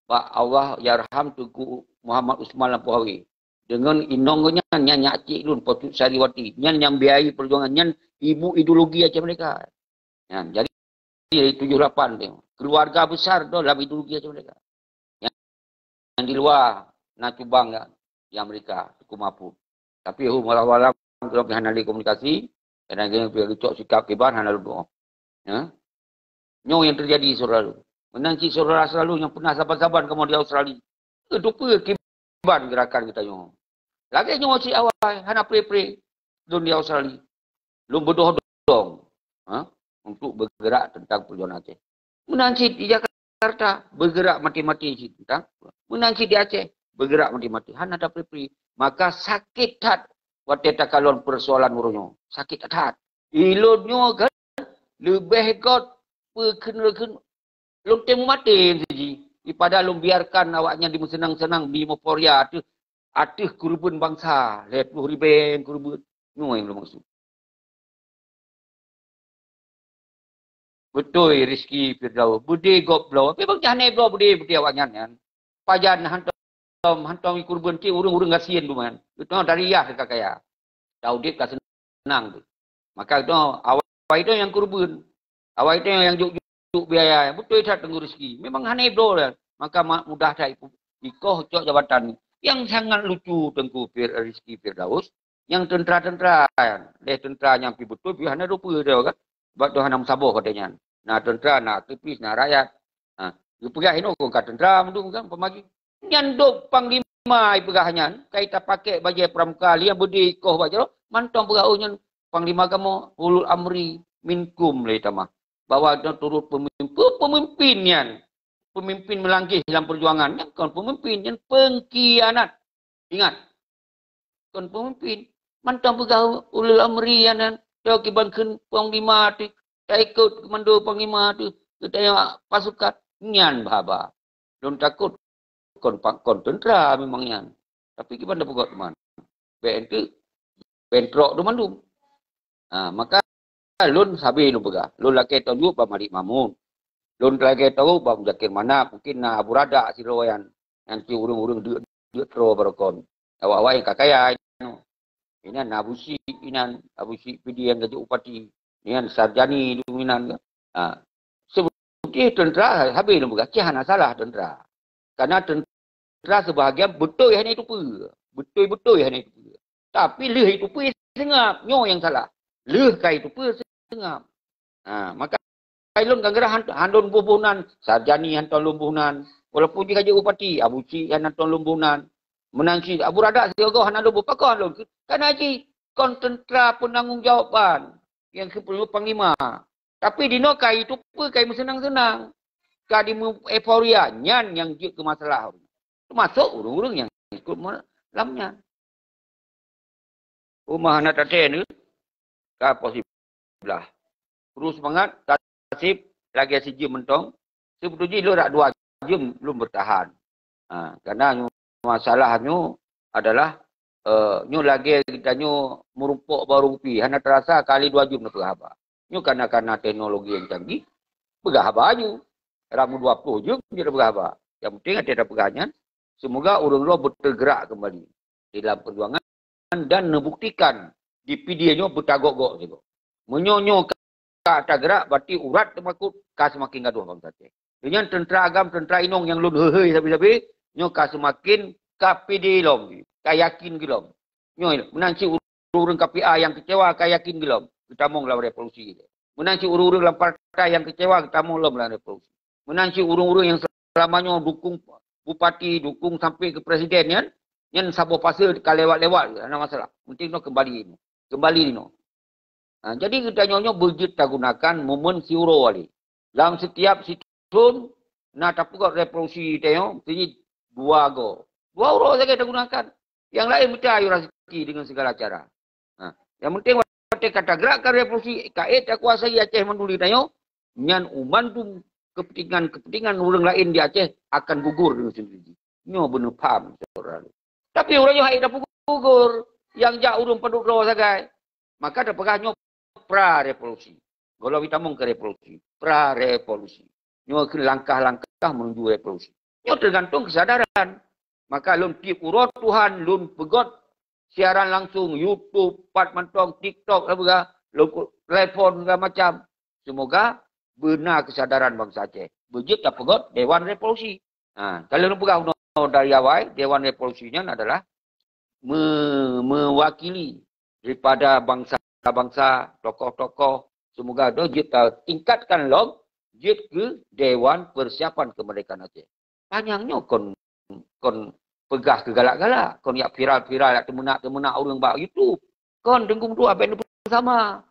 Bak Allahyarham Teungku Muhammad Usman Lampôh Awe. Deungon inong geuh nyan, nyan nyak cék lôn, Po Cut Sariwati. Nyan nyang biayai peujuangan nyan, ibu ideologi Aceh Merdeka. Nyan, jadi dari tujoh lapan tu, keluarga besar tu dalam ideologi Aceh Merdeka. Nyang, nyang di luwa na cubang ya, di Amerika, Teungku Mahfud. Tapi hum, wallahu alam, keudroe pih hana lé komunikasi, kadang-kadang pih geucok sikap kiban hana lôn tuoh. Ya. Nyoe nyang teujadi, saudara lôn. Meunan cit saudara selalu nyang pernah saban-saban kamoe di Australia. Keu teupeue kiban gerakan geutanyoe. Lagée nyoe cit awai, hana pré-pré lôn di Australia. Lôn beudôh dong, ha, untuk bergerak tentang perjuangan Aceh. Meunan cit di Jakarta, bergerak mati-mati cit tentang. Meunan cit di Aceh, bergerak mati-mati. Hana tapré-pré. Maka sakét that watée takalon persoalan uroe nyoe. Sakét that. Ilôn nyoe kan leubeh got peukheun-kheun lôn tem maté siji. Daripada lôn biarkan awaknyan dimeuseunang-seunang, dimeuporia ateueh, ateueh keureubeuen bansa, lhée ploh ribée keureubeuen. Nyoe nyang lôn maksud. Beutôi Rizky Firdaus, beudé gob bloe. Tapi bang jih hana bloe beudé, beudé awaknyan nyan. Pajan hantom, hantom keureubeuen cit ureuëng-ureuëng gasien buman. Geutanyoe dari yah ka kaya. Taudeb ka seunang tu. Maka geutanyoe awai tu nyang keureubeuen. Awai tu nyang juk-juk biaya. Beutôi that Teungku Rizky. Memang hana bloe dah. Maka ma-, mudah that ipu-, ikoh cok jabatan. Yang sangat lucu Teungku Fir-, Rizky Firdaus, nyang teuntra-teuntra, lé teuntra nyang pi beutôi pi hana rupa dia kan. Sebab tu hana meusaboh kata nyan. Na teuntra, na aktivis, na rakyat. Ha, geupeugah inoe kon ka teuntra mandum kan pemagi. Nyan dok panglima ipeugah nyan, kai tapakek bajée pramuka liang beudé ikoh bak jaroe, mantong peugah oh nyan panglima kamoe ulul amri minkum lé tamah. Bahwa nyan turut pemimpin, pemimpin nyan. Pemimpin meulangkeh lam perjuangan nyan kon pemimpin, nyan pengkhianat. Ingat, kon peumimpin. Mantong peugah ulul amri nyan, nyan, kiban kheun panglima teuh, taikot keumando panglima teuh, geutanyoe pasukan. Nyan bahaba. Lôn takot kon pa-, kon teuntra memang nyan. Tapi kiban tapeugah teuma. Bék enteuk, bentrok tu mandum. Ha, maka lôn sabe lôn peugah. Lôn lakée tanyong bak Malik Mahmud. Lôn lakée tanyong bak Muzakir Manaf. Mungkin na Abu Radak sidroe nyan. Nyan cit ureuëng-ureuëng deuk, deuk troe barokon. Awak-awak nyang ka kaya nyoe. Inan Abu Syik, inan Abu Syik Pidie nyang ka jeuet bupati. Inan Sarjani tu inan. Ha. Sebeutih teuntra sabe lôn peugah, cit hana salah teuntra. Karena teuntra seubahagian beutôi hana jiteupeue. Beutôi-beutôi hana jiteupeue. Tapi lheueh jiteupeue seungab, nyoe nyang salah. Lheueh ka jiteupeue seungab. Ha, maka ilôn ka geurah han, han lôn boh-boh nan, Sarjani hantom lôn boh nan. Walaupun jih ka jeuet bupati, Abu Cik hana tuan lôn bunan. Meunan cit Abu Radak sigoe hana lôn bupakoh lôn. Kana jih kon teuntra peunanggung jawaban nyang keupeue panglima. Tapi dinoe ka jiteupeue ka jimeuseunan-seunan. Ka jimeu-euforia, nyan nyang jeuet keu masalah. Teumasok ureuëng-ureuëng nyang ikot me-, lam nyan. Uma hana taté ni, ka poh siblaih. Terus semangat, tasib lagée sijeuem mantong. Seubeutôi jih lôn rak dua jeuem lôn beutahan. Ha, karena nyoe masalah nyoe adalah, eh, nyoe lagée geutanyoe meurumpok barô kupi, hana teurasa kali dua jeuem neupeugah haba. Nyoe kana-kana teknologi nyang canggih, peugah haba aju. Rak meudua ploh jeuem jeuet peugah haba. Yang penting até tapeugah nyan, semoga ureuëng droe beuteugerak kembali dalam perjuangan dan neubuktikan di P D nyoe beutagok-gok sigoe. Meunyoe nyoe ka tagerak, berarti urat teumakot ka seumaken gadoh bansa Aceh. Deunyan teuntra agam, teuntra inong nyang lôn heuhei sabe-sabe, nyoe ka seumaken ka pede lom, ka yakin geulom. Nyoe meunan cit ureuëng-ureuëng K P A nyang keucewa ka yakin geulom, geutamong lam revolusi. Meunan cit ureuëng-ureuëng lam partai nyang keucewa geutamong lom lam revolusi. Meunan cit ureuëng-ureuëng nyang selama nyoe dukung bupati, dukung sampai ke presiden nyan, nyan saboh fase ka lewat-lewat, hana masalah. Penting nyoe kembali, kembali nyoe. Ha, jadi geutanyoe nyoe beujeuet tagunakan momen siuroe wali. Lam setiap sithon na tapeugot revolusi tanyoe, mesti dua go. Dua uroe sagai tagunakan. Yang lain mita ayue raseuki dengan segala cara. Ha, yang penting watée ka tagerakkan revolusi, ka ék takuasai Aceh manduli tanyoe, nyan umandum kepentingan-kepentingan ureuëng lain di Aceh akan gugur dengan sendiri. Nyoe beuneupham, saudara. Tapi ureuëng nyoe hai tapeugugur, nyang jak ureuëng padub droe sagai. Maka tapeugah nyoe pra revolusi. Gohlom itamong ke revolusi, pra revolusi. Nyoe keuh langkah-langkah menuju revolusi. Nyoe tergantung kesadaran. Maka lôn tiep uroe Tuhan lôn peugöt siaran langsung YouTube, pat mantong TikTok, lôn telepon segala macam. Semoga beuna kesadaran bansa Aceh. Beujeuet tapeugöt Dewan Revolusi. Ha, kalau lôn peugah unoe dari awai, Dewan Revolusi nyan adalah me-, mewakili daripada bangsa-bangsa, tokoh-tokoh, semoga doh jeuet tatingkatkan lom jeuet keu Dewan Persiapan Kemerdekaan Aceh. Panyang nyoe kon, kon peugah keu galak-galak, kon yak viral-viral, yak teumeunak-teumeunak ureuëng bak YouTube. Kon Teungku meutuah, bék neupeusama.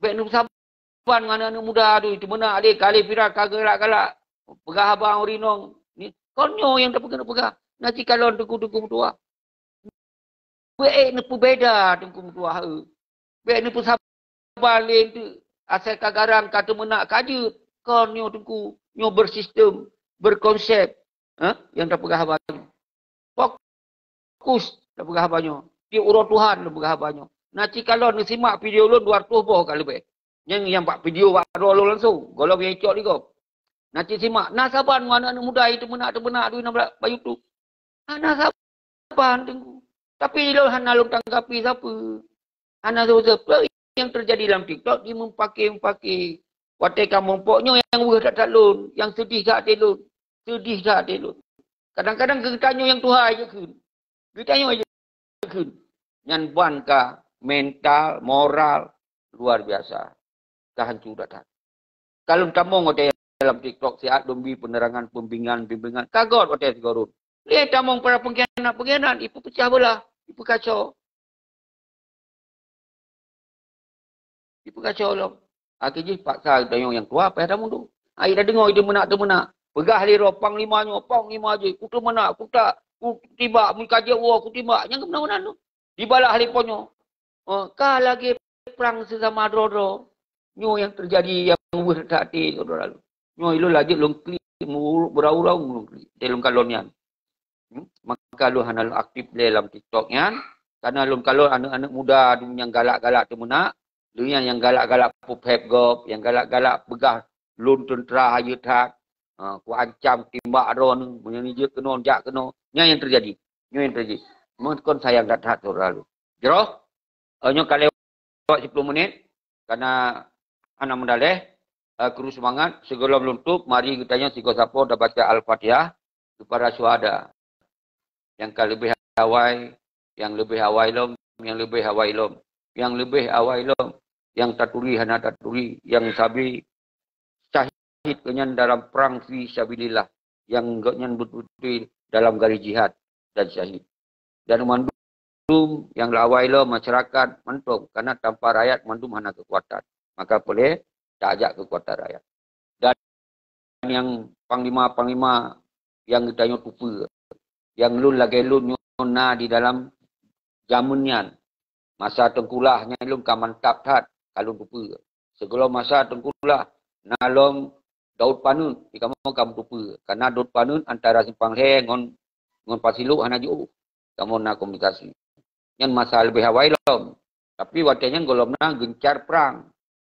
Bék neusaban ngon aneuk muda tu, teumeunak deh, kali viral ka galak-galak. Peugah abang urinong. Ni, kon nyoe nyang tapeugah, peugah. Na cikalon Teungku-teungku meutuah. Bék neupeubeda Teungku meutuah, eh. Bék neupeusaban lé teuk. Asai ka garang, ka teumeunak, ka jeuet. Kon nyoe Teungku, nyoe bersistem, berkonsep. Ha? Nyang tapeugah abang. Fokus tapeugah haba nyoe. Tiep uroe Tuhan tapeugah haba nyoe. Na cikalon neusimak video lôn dua ratus boh ka leubeh. Nyang, nyang bak video bak droe lôn langsung. Gohlom nyang icok di gob. Na cit simak. Na saban ngon aneuk-aneuk muda itu meunak-meunak duek na bak YouTube. Hana saban Teungku. Tapi lôn hana lôn tanggapi sapeue. Hana sapeue-sapeue nyang teujadi lam TikTok di meupaké-meupaké. Watée ka mumpok nyoe nyang weueh that-that lôn, nyang seudeh that até lôn. Seudeh that até lôn. Kadang-kadang geutanyoe nyang tuha jeuet kheun. Geutanyoe jeuet kheun. Nyan ban ka mental, moral luar biasa. Ka hanco that-that. Ka lôn tamong watée lam TikTok siat lôn bi penerangan pembimbingan-bimbingan. Ka göt watée sigoe rhot. Lé tamong para pengkhianat-pengkhianat, ipeupecah beulah, ipeukacau. Ipeukacau lom. Akhé jih paksa geutanyoe nyang tuha payah tamundur. Ai tadeungoe teumeunak-teumeunak. Peugah lé droe panglima nyoe, panglima jih, kuteumeunak, kuta, kutibak, meukajet woe kutimbak. Nyang keumeunang meunan tu. Dibalah lé po nyoe. Oh, ka lagée prang seusama droe-droe. Nyoe nyang teujadi nyang weueh that até droe-droe lalu. Nyoe ilôn lajeuet lôn klik, meururuk beurau-rau lôn klik. Teuh lôn kalon nyan. Hmm? Maka lôn hana lôn aktif lé lam TikTok nyan. Karena lôn kalon aneuk-aneuk muda tu nyang galak-galak teumeunak. Lôn nyang, nyang galak-galak peuphép gob, nyang galak-galak peugah lôn teuntra hayeu that. Ha, ku ancam timbak droeneuh, meunyoe jeuet keunoe, jak keunoe. Nyan nyang teujadi. Nyoe nyang teujadi. Meuskon sayang that-that saudara lôn. Jroh, eh, nyoe ka lewat siploh menit. Karena hana meudaleh, eh, kru semangat. Sigohlom lôn tôp, mari geutanyoe sigoe sapo tabaca Al-Fatihah kepada syuhada. Nyang ka leubeh awai, nyang leubeh awai lom, nyang leubeh awai lom, nyang leubeh awai lom, nyang taturi hana taturi, nyang sabe syahid keunyan dalam prang fi sabilillah. nyang gobnyan beutôi dalam garéh jihad dan syahid. Dan mandum nyang lawai lom masyarakat mantong, karena tanpa rakyat mandum hana keukuatan. Maka peureulée tajak keukuatan rakyat. Dan nyang panglima-panglima nyang geutanyoe tupeue, nyang lôn lagée lôn nyoe na di dalam jamén nyan. Masa Teungku Lah nyan lôn ka mantap that ka lôn tupeue. Sigohlom masa Teungku Lah na lom Daud Panut, di kamoe ka meutupeue. Karena Daud Panut antara Simpang Lhée ngon, ngon Pasilok hana jiôh. Kamoe na komunikasi. Nyan masa leubeh awai lom. Tapi watée nyan gohlom na geuncar prang.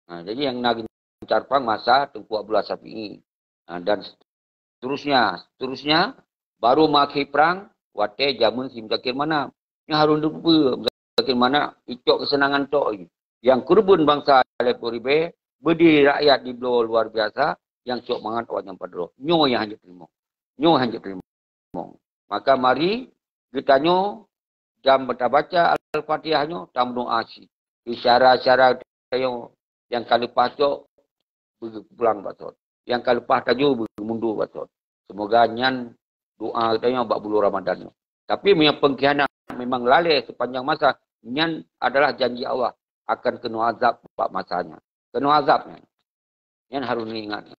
Ha, jadi nyang na geuncar prang masa Teungku Abdullah Syafi'i. Ha, dan seterusnya, seterusnya, baru meuakhé prang watée jamén si Muzakir Manaf. Nyan harôh neupeue Muzakir Manaf icok keuseunangan tok jih. Nyang keureubeuen bansa lhée ploh ribée, beudiri rakyat di bloe luar biasa, nyang cok mangat awak nyan padroe. Nyoe nyang hanjeuet teurimong. Nyoe hanjeuet teurimong. Maka mari geutanyoe dan tabaca Al-Fatihah nyoe, tameudoá cit. Syedara-syedara geutanyoe nyang ka leupah cok, beugeupulang bak sot. Nyang ka leupah tajôh, beugeumundua bak sot. Seumoga nyan doá geutanyoe bak buleuen Ramadhan nyoe. Tapi meunyoe peungkhianat memang lalée sepanjang masa, nyan adalah janji Allah akan keunoe azab bak masanya. Keunoe azab nyan. Nyan harôh neuingat.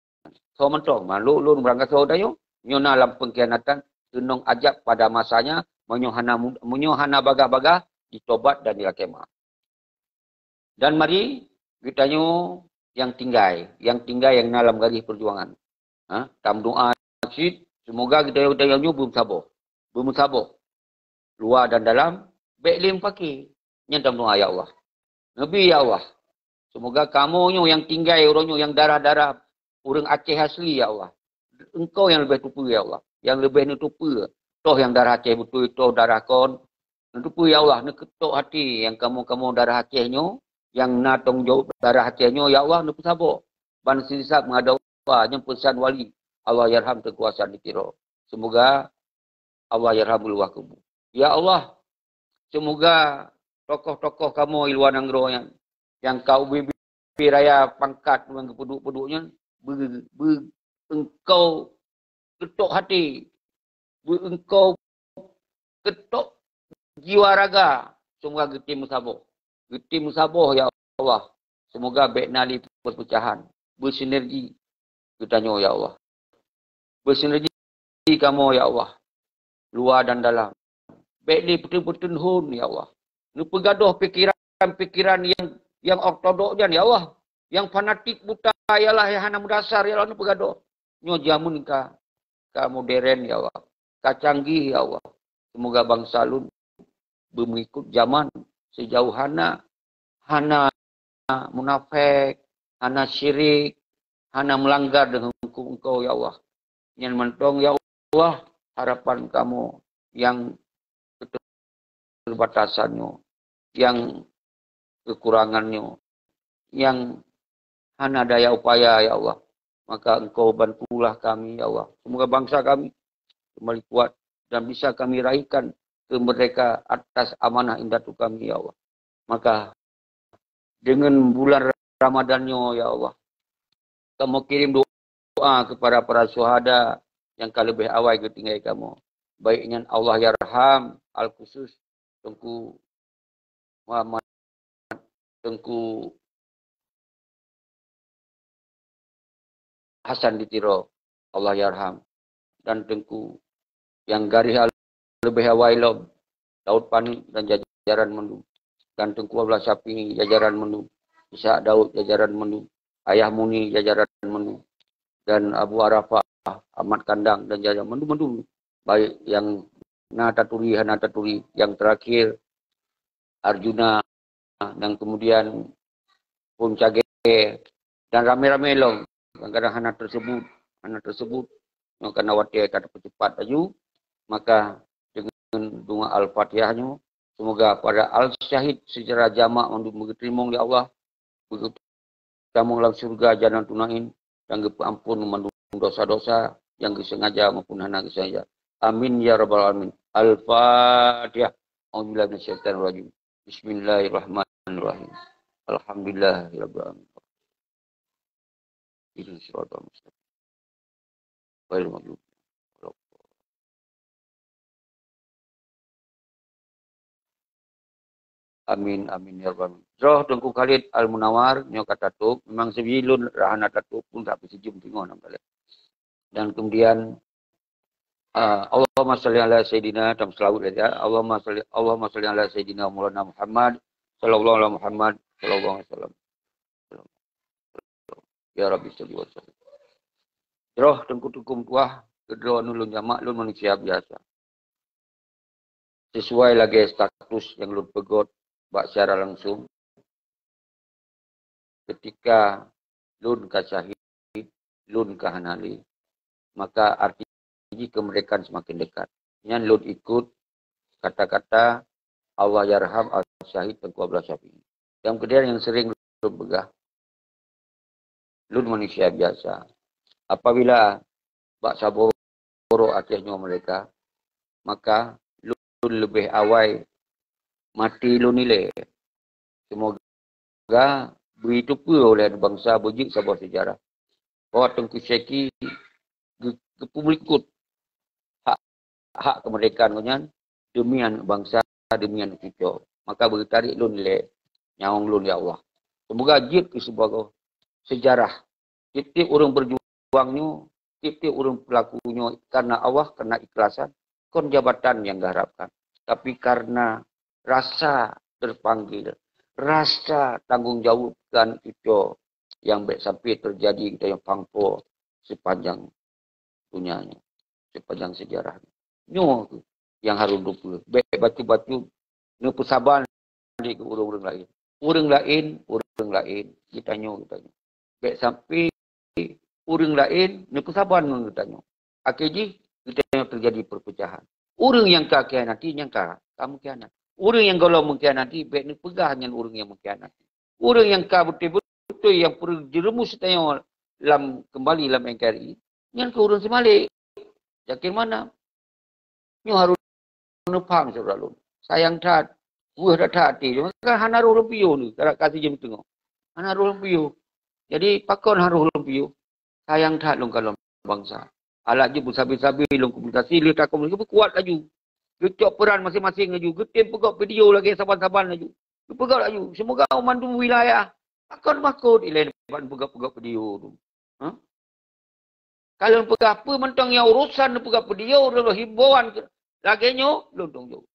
Soe mantong, makhluk lôn meurangkasoe tanyoe, nyoe na lam peungkhianatan, keunong ajab pada masanya, meunyoe hana mu-, meunyoe hana bagah-bagah, jitobat dan jilakée meu'ah. Dan mari geutanyoe nyang tinggai, nyang tinggai nyang na lam garéh peujuangan. Ha, tameudoá cit, seumoga geutanyoe, geutanyoe nyoe beumeusaboh. Beumeusaboh. Luwa dan dalam, bék lé meupaké. Nyan tameudoá, ya Allah. Neubi, ya Allah. Seumoga kamoe nyoe nyang tinggai uroe nyoe nyang darah-darah ureuëng Aceh asli, ya Allah. Engkau nyang leubeh tupeue, ya Allah. Nyang leubeh neutupeue. Toh nyang darah Aceh beutôi, toh darah kon. Neutupeue, ya Allah, neukeutok até nyang kamoe-kamoe darah Aceh nyoe, nyang na tanggong jaweueb darah Aceh nyoe, ya Allah, neupeusaboh. Ban sisat meuadoe nyan peusan wali, Allahyarham Teungku Hasan di Tiro. Seumoga Allahyarham geuluwah kubu. Ya Allah, seumoga tokoh-tokoh kamoe di luwa nanggroe nyan, nyang ka ubé-bé raya pangkat nyang geupeuduek-peuduek nyan, beu-, beu-, engkau keutok até, beu-, engkau keutok jiwa raga, seumoga geutem meusaboh. Geutem meusaboh, ya Allah. Seumoga bék na lé peupeucahan, beusinergi geutanyoe, ya Allah. Beusinergi kamoe, ya Allah, luwa dan dalam. Bék lé peuteun-peuteun hon, ya Allah. Neupeugadôh pikeran-pikeran nyang, nyang ortodok nyan, ya Allah. Nyang fanatik buta, ya Allah, nyang hana meudasar, ya Allah, neupeugadôh. Nyoe jamén ka, ka modern, ya Allah. Ka canggih, ya Allah. Seumoga bansa lôn beumeuikot jamén, sijauh hana, hana munafék, hana syirik, hana meulanggar deungon huköm Engkau, ya Allah. Nyan mantong, ya Allah, harapan kamoe nyang keterbatasan nyoe, nyang kekurangan nyoe, nyang hana daya upaya, ya Allah. Maka Engkau bantulah kami, ya Allah. Semoga bangsa kami kembali kuat dan bisa kami raihkan kemerdekaan atas amanah indatu kami, ya Allah. Maka deungon bulan Ramadan nyoe, ya Allah, kamoe kirém doa kepada para syuhada nyang ka leubeh awai geutinggai kamoe. Baik nyan Allahyarham al-khusus Teungku Muhammad, Teungku Hasan di Tiro, Allahyarham, dan Teungku nyang garéh leubeh awai lom, Daud Panut dan jajaran mandum, dan Teungku Abdullah Syafi'i jajaran mandum, Ishak Daud jajaran mandum, Ayah Muni jajaran mandum, dan Abu Arafah, Ahmad Kandang dan jajaran mandum-mandum, baik nyang na taturi hana taturi, nyang terakhir Arjuna, dan kemudian Pun Cagée, dan ramé-ramé lom. Kadang-kadang hana teusebut, hana teusebut. Nyoe karena watée ka teupeucepat laju, maka deungon doa Al-Fatihah nyoe, semoga para al-syahid secara jamak mandum geuteurimong lé Allah, beugeutamong lam syeuruga Jannatun Naim, dan geupeuampon mandum dosa-dosa nyang geusengaja maupun hana geusengaja. Amin ya rabbal alamin. Al-Fatihah. A'udzubillahi minasyaitonir rajim. Bismillahirrahmanirrahim. Alhamdulillahirabbil alamin. Ihdinas siratal mustaqim. Ghairil maghdubi. Amin, amin ya rabbal alamin. Jroh Teungku Khalid Al Munawar nyoe ka tatôp, memang sibi lôn hana tatôp pun tapi sijeuem teungoh nam dalek. Dan kemudian ah, Allahumma shalli ala sayyidina dan selawat ya. Allahumma shalli Allahumma shalli ala sayyidina Maulana Muhammad sallallahu alaihi Muhammad sallallahu alaihi wasallam. Ya Rabbi shalli wa sallim. Jroh Teungku-teungku meutuah, keudroe ulôn jamak lôn manusia biasa. Sesuai lagée status nyang lôn peugét bak secara langsung, ketika lôn ka syahid, lôn ka hana lé, maka arti jih kemerdekaan semakin dekat. Nyan lôn ikut kata-kata Allahyarham Al-Syahid Teungku Abdullah Syafi'i. Dan kemudian yang sering lôn peugah, lôn manusia biasa. Apabila bak saboh uroe akhé nyoe merdeka, maka lôn leubeh awai maté lôn ilée. Semoga beuteupeue oleh bansa beujeuet saboh sejarah bahwa Teungku Syeki ge-, geupeumeulingkot hak, hak kemerdekaan gobnyan demi aneuk bansa, demi aneuk cucoe. Maka beutarék lôn lé nyawöng lôn, ya Allah. Semoga jeuet keu sibagoe sejarah. Tiep-tiep ureuëng berjuang nyoe, tiep-tiep ureuëng pelaku nyoe karena Allah, karena ikhlasan, kon jabatan nyang geuharapkan, tapi karena rasa terpanggil, rasa tanggung jawab keu aneuk cucoe nyang bék sampai terjadi geutanyoe pangko sepanjang donya nyoe, sepanjang sejarah nyoe. Nyoe kheueh nyang harôh teupeue. Bék bacut-bacut neupeusaban di keu ureuëng-ureuëng laén. Ureuëng laén, ureuëng laén, geutanyoe, geutanyoe. Bék sampai ureuëng laén neupeusaban ngon geutanyoe. Akhé jih geutanyoe terjadi perpecahan. Ureuëng nyang ka khianati, nyang ka, ka mengkhianat. Ureuëng nyang gohlom mengkhianati, bék neupeugah nyan ureuëng nyang mengkhianati. Ureuëng nyang ka beutôi-beutôi nyang peureujeureumus tanyoe lam, kembali lam N K R I, nyan keu ureuëng Seumalek. Yakin mana? Nyoe harôh neupaham, syedara lôn. Sayang that, weueh that até. Cuma kan hana roh lom piôh ni, ka, ka sijeuem teungoh. Hana roh lom piôh. Jadi, pakon hana roh lom piôh? Sayang that lôn kalon bansa. Alat jih beusabe-sabe lôn komunikasi, lheueh takomunikasi beukuat laju. Geucok peran maséng-maséng laju. Geutem peugöt video lagée saban-saban laju. Geupeugöt laju. Semoga mandum wilayah pakon makot ilée ban peugöt-peugöt video tu. Ha? Ka lôn peugah peue mantong nyang urosan lôn peugah video, lôn himbauan lagée nyoe, lôn tong jaweueb.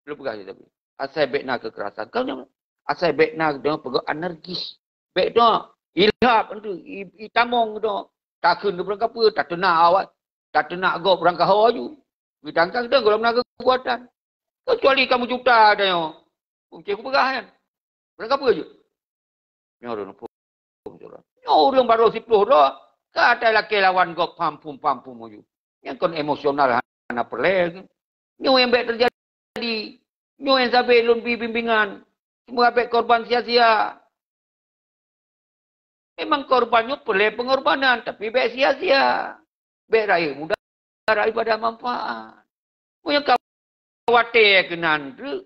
Lôn peugah lé Nabi, asai bék na keukerasan. Kau nyoe, asai bék na deungon peugah anarkis. Bék deungon ilhab tu, i, itamong deungon. Takheun deungon beurangkapeue, tateunak awak, tateunak gob beurangkaho aju. Geutangkang deungon gohlom na keukuatan. Kecuali kamu juta deungon. Kucing kupeugah kan. Beurangkapeue aju. Nyoe ureuëng phon, nyoe ureuëng barô siplôh droe, ka atai lakée lawan gob pampum-pampum aju. Nyang kon emosional hana peureulée. Nyoe nyang bék teujadi. Nyoe nyang sabe lôn bi bimbingan. Semoga bék korban sia-sia. Memang korban nyoe peureulée peungorbanan, tapi bék sia-sia. Bék rayeuk mudarat daripada manfaat. Meunyoe ka watée keunan treuk,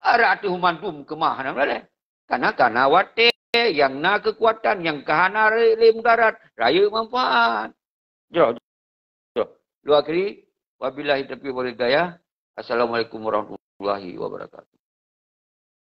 arak ateueh mandum keumah hana meulée. Kana, kana watée nyang na keukuatan, nyang ka hana rayeuk lé mudarat, rayeuk manfaat. Jroh, jroh. Lôn akhiri, wabillahi taufiq wal hidayah. Assalamualaikum warahmatullahi wabarakatuh.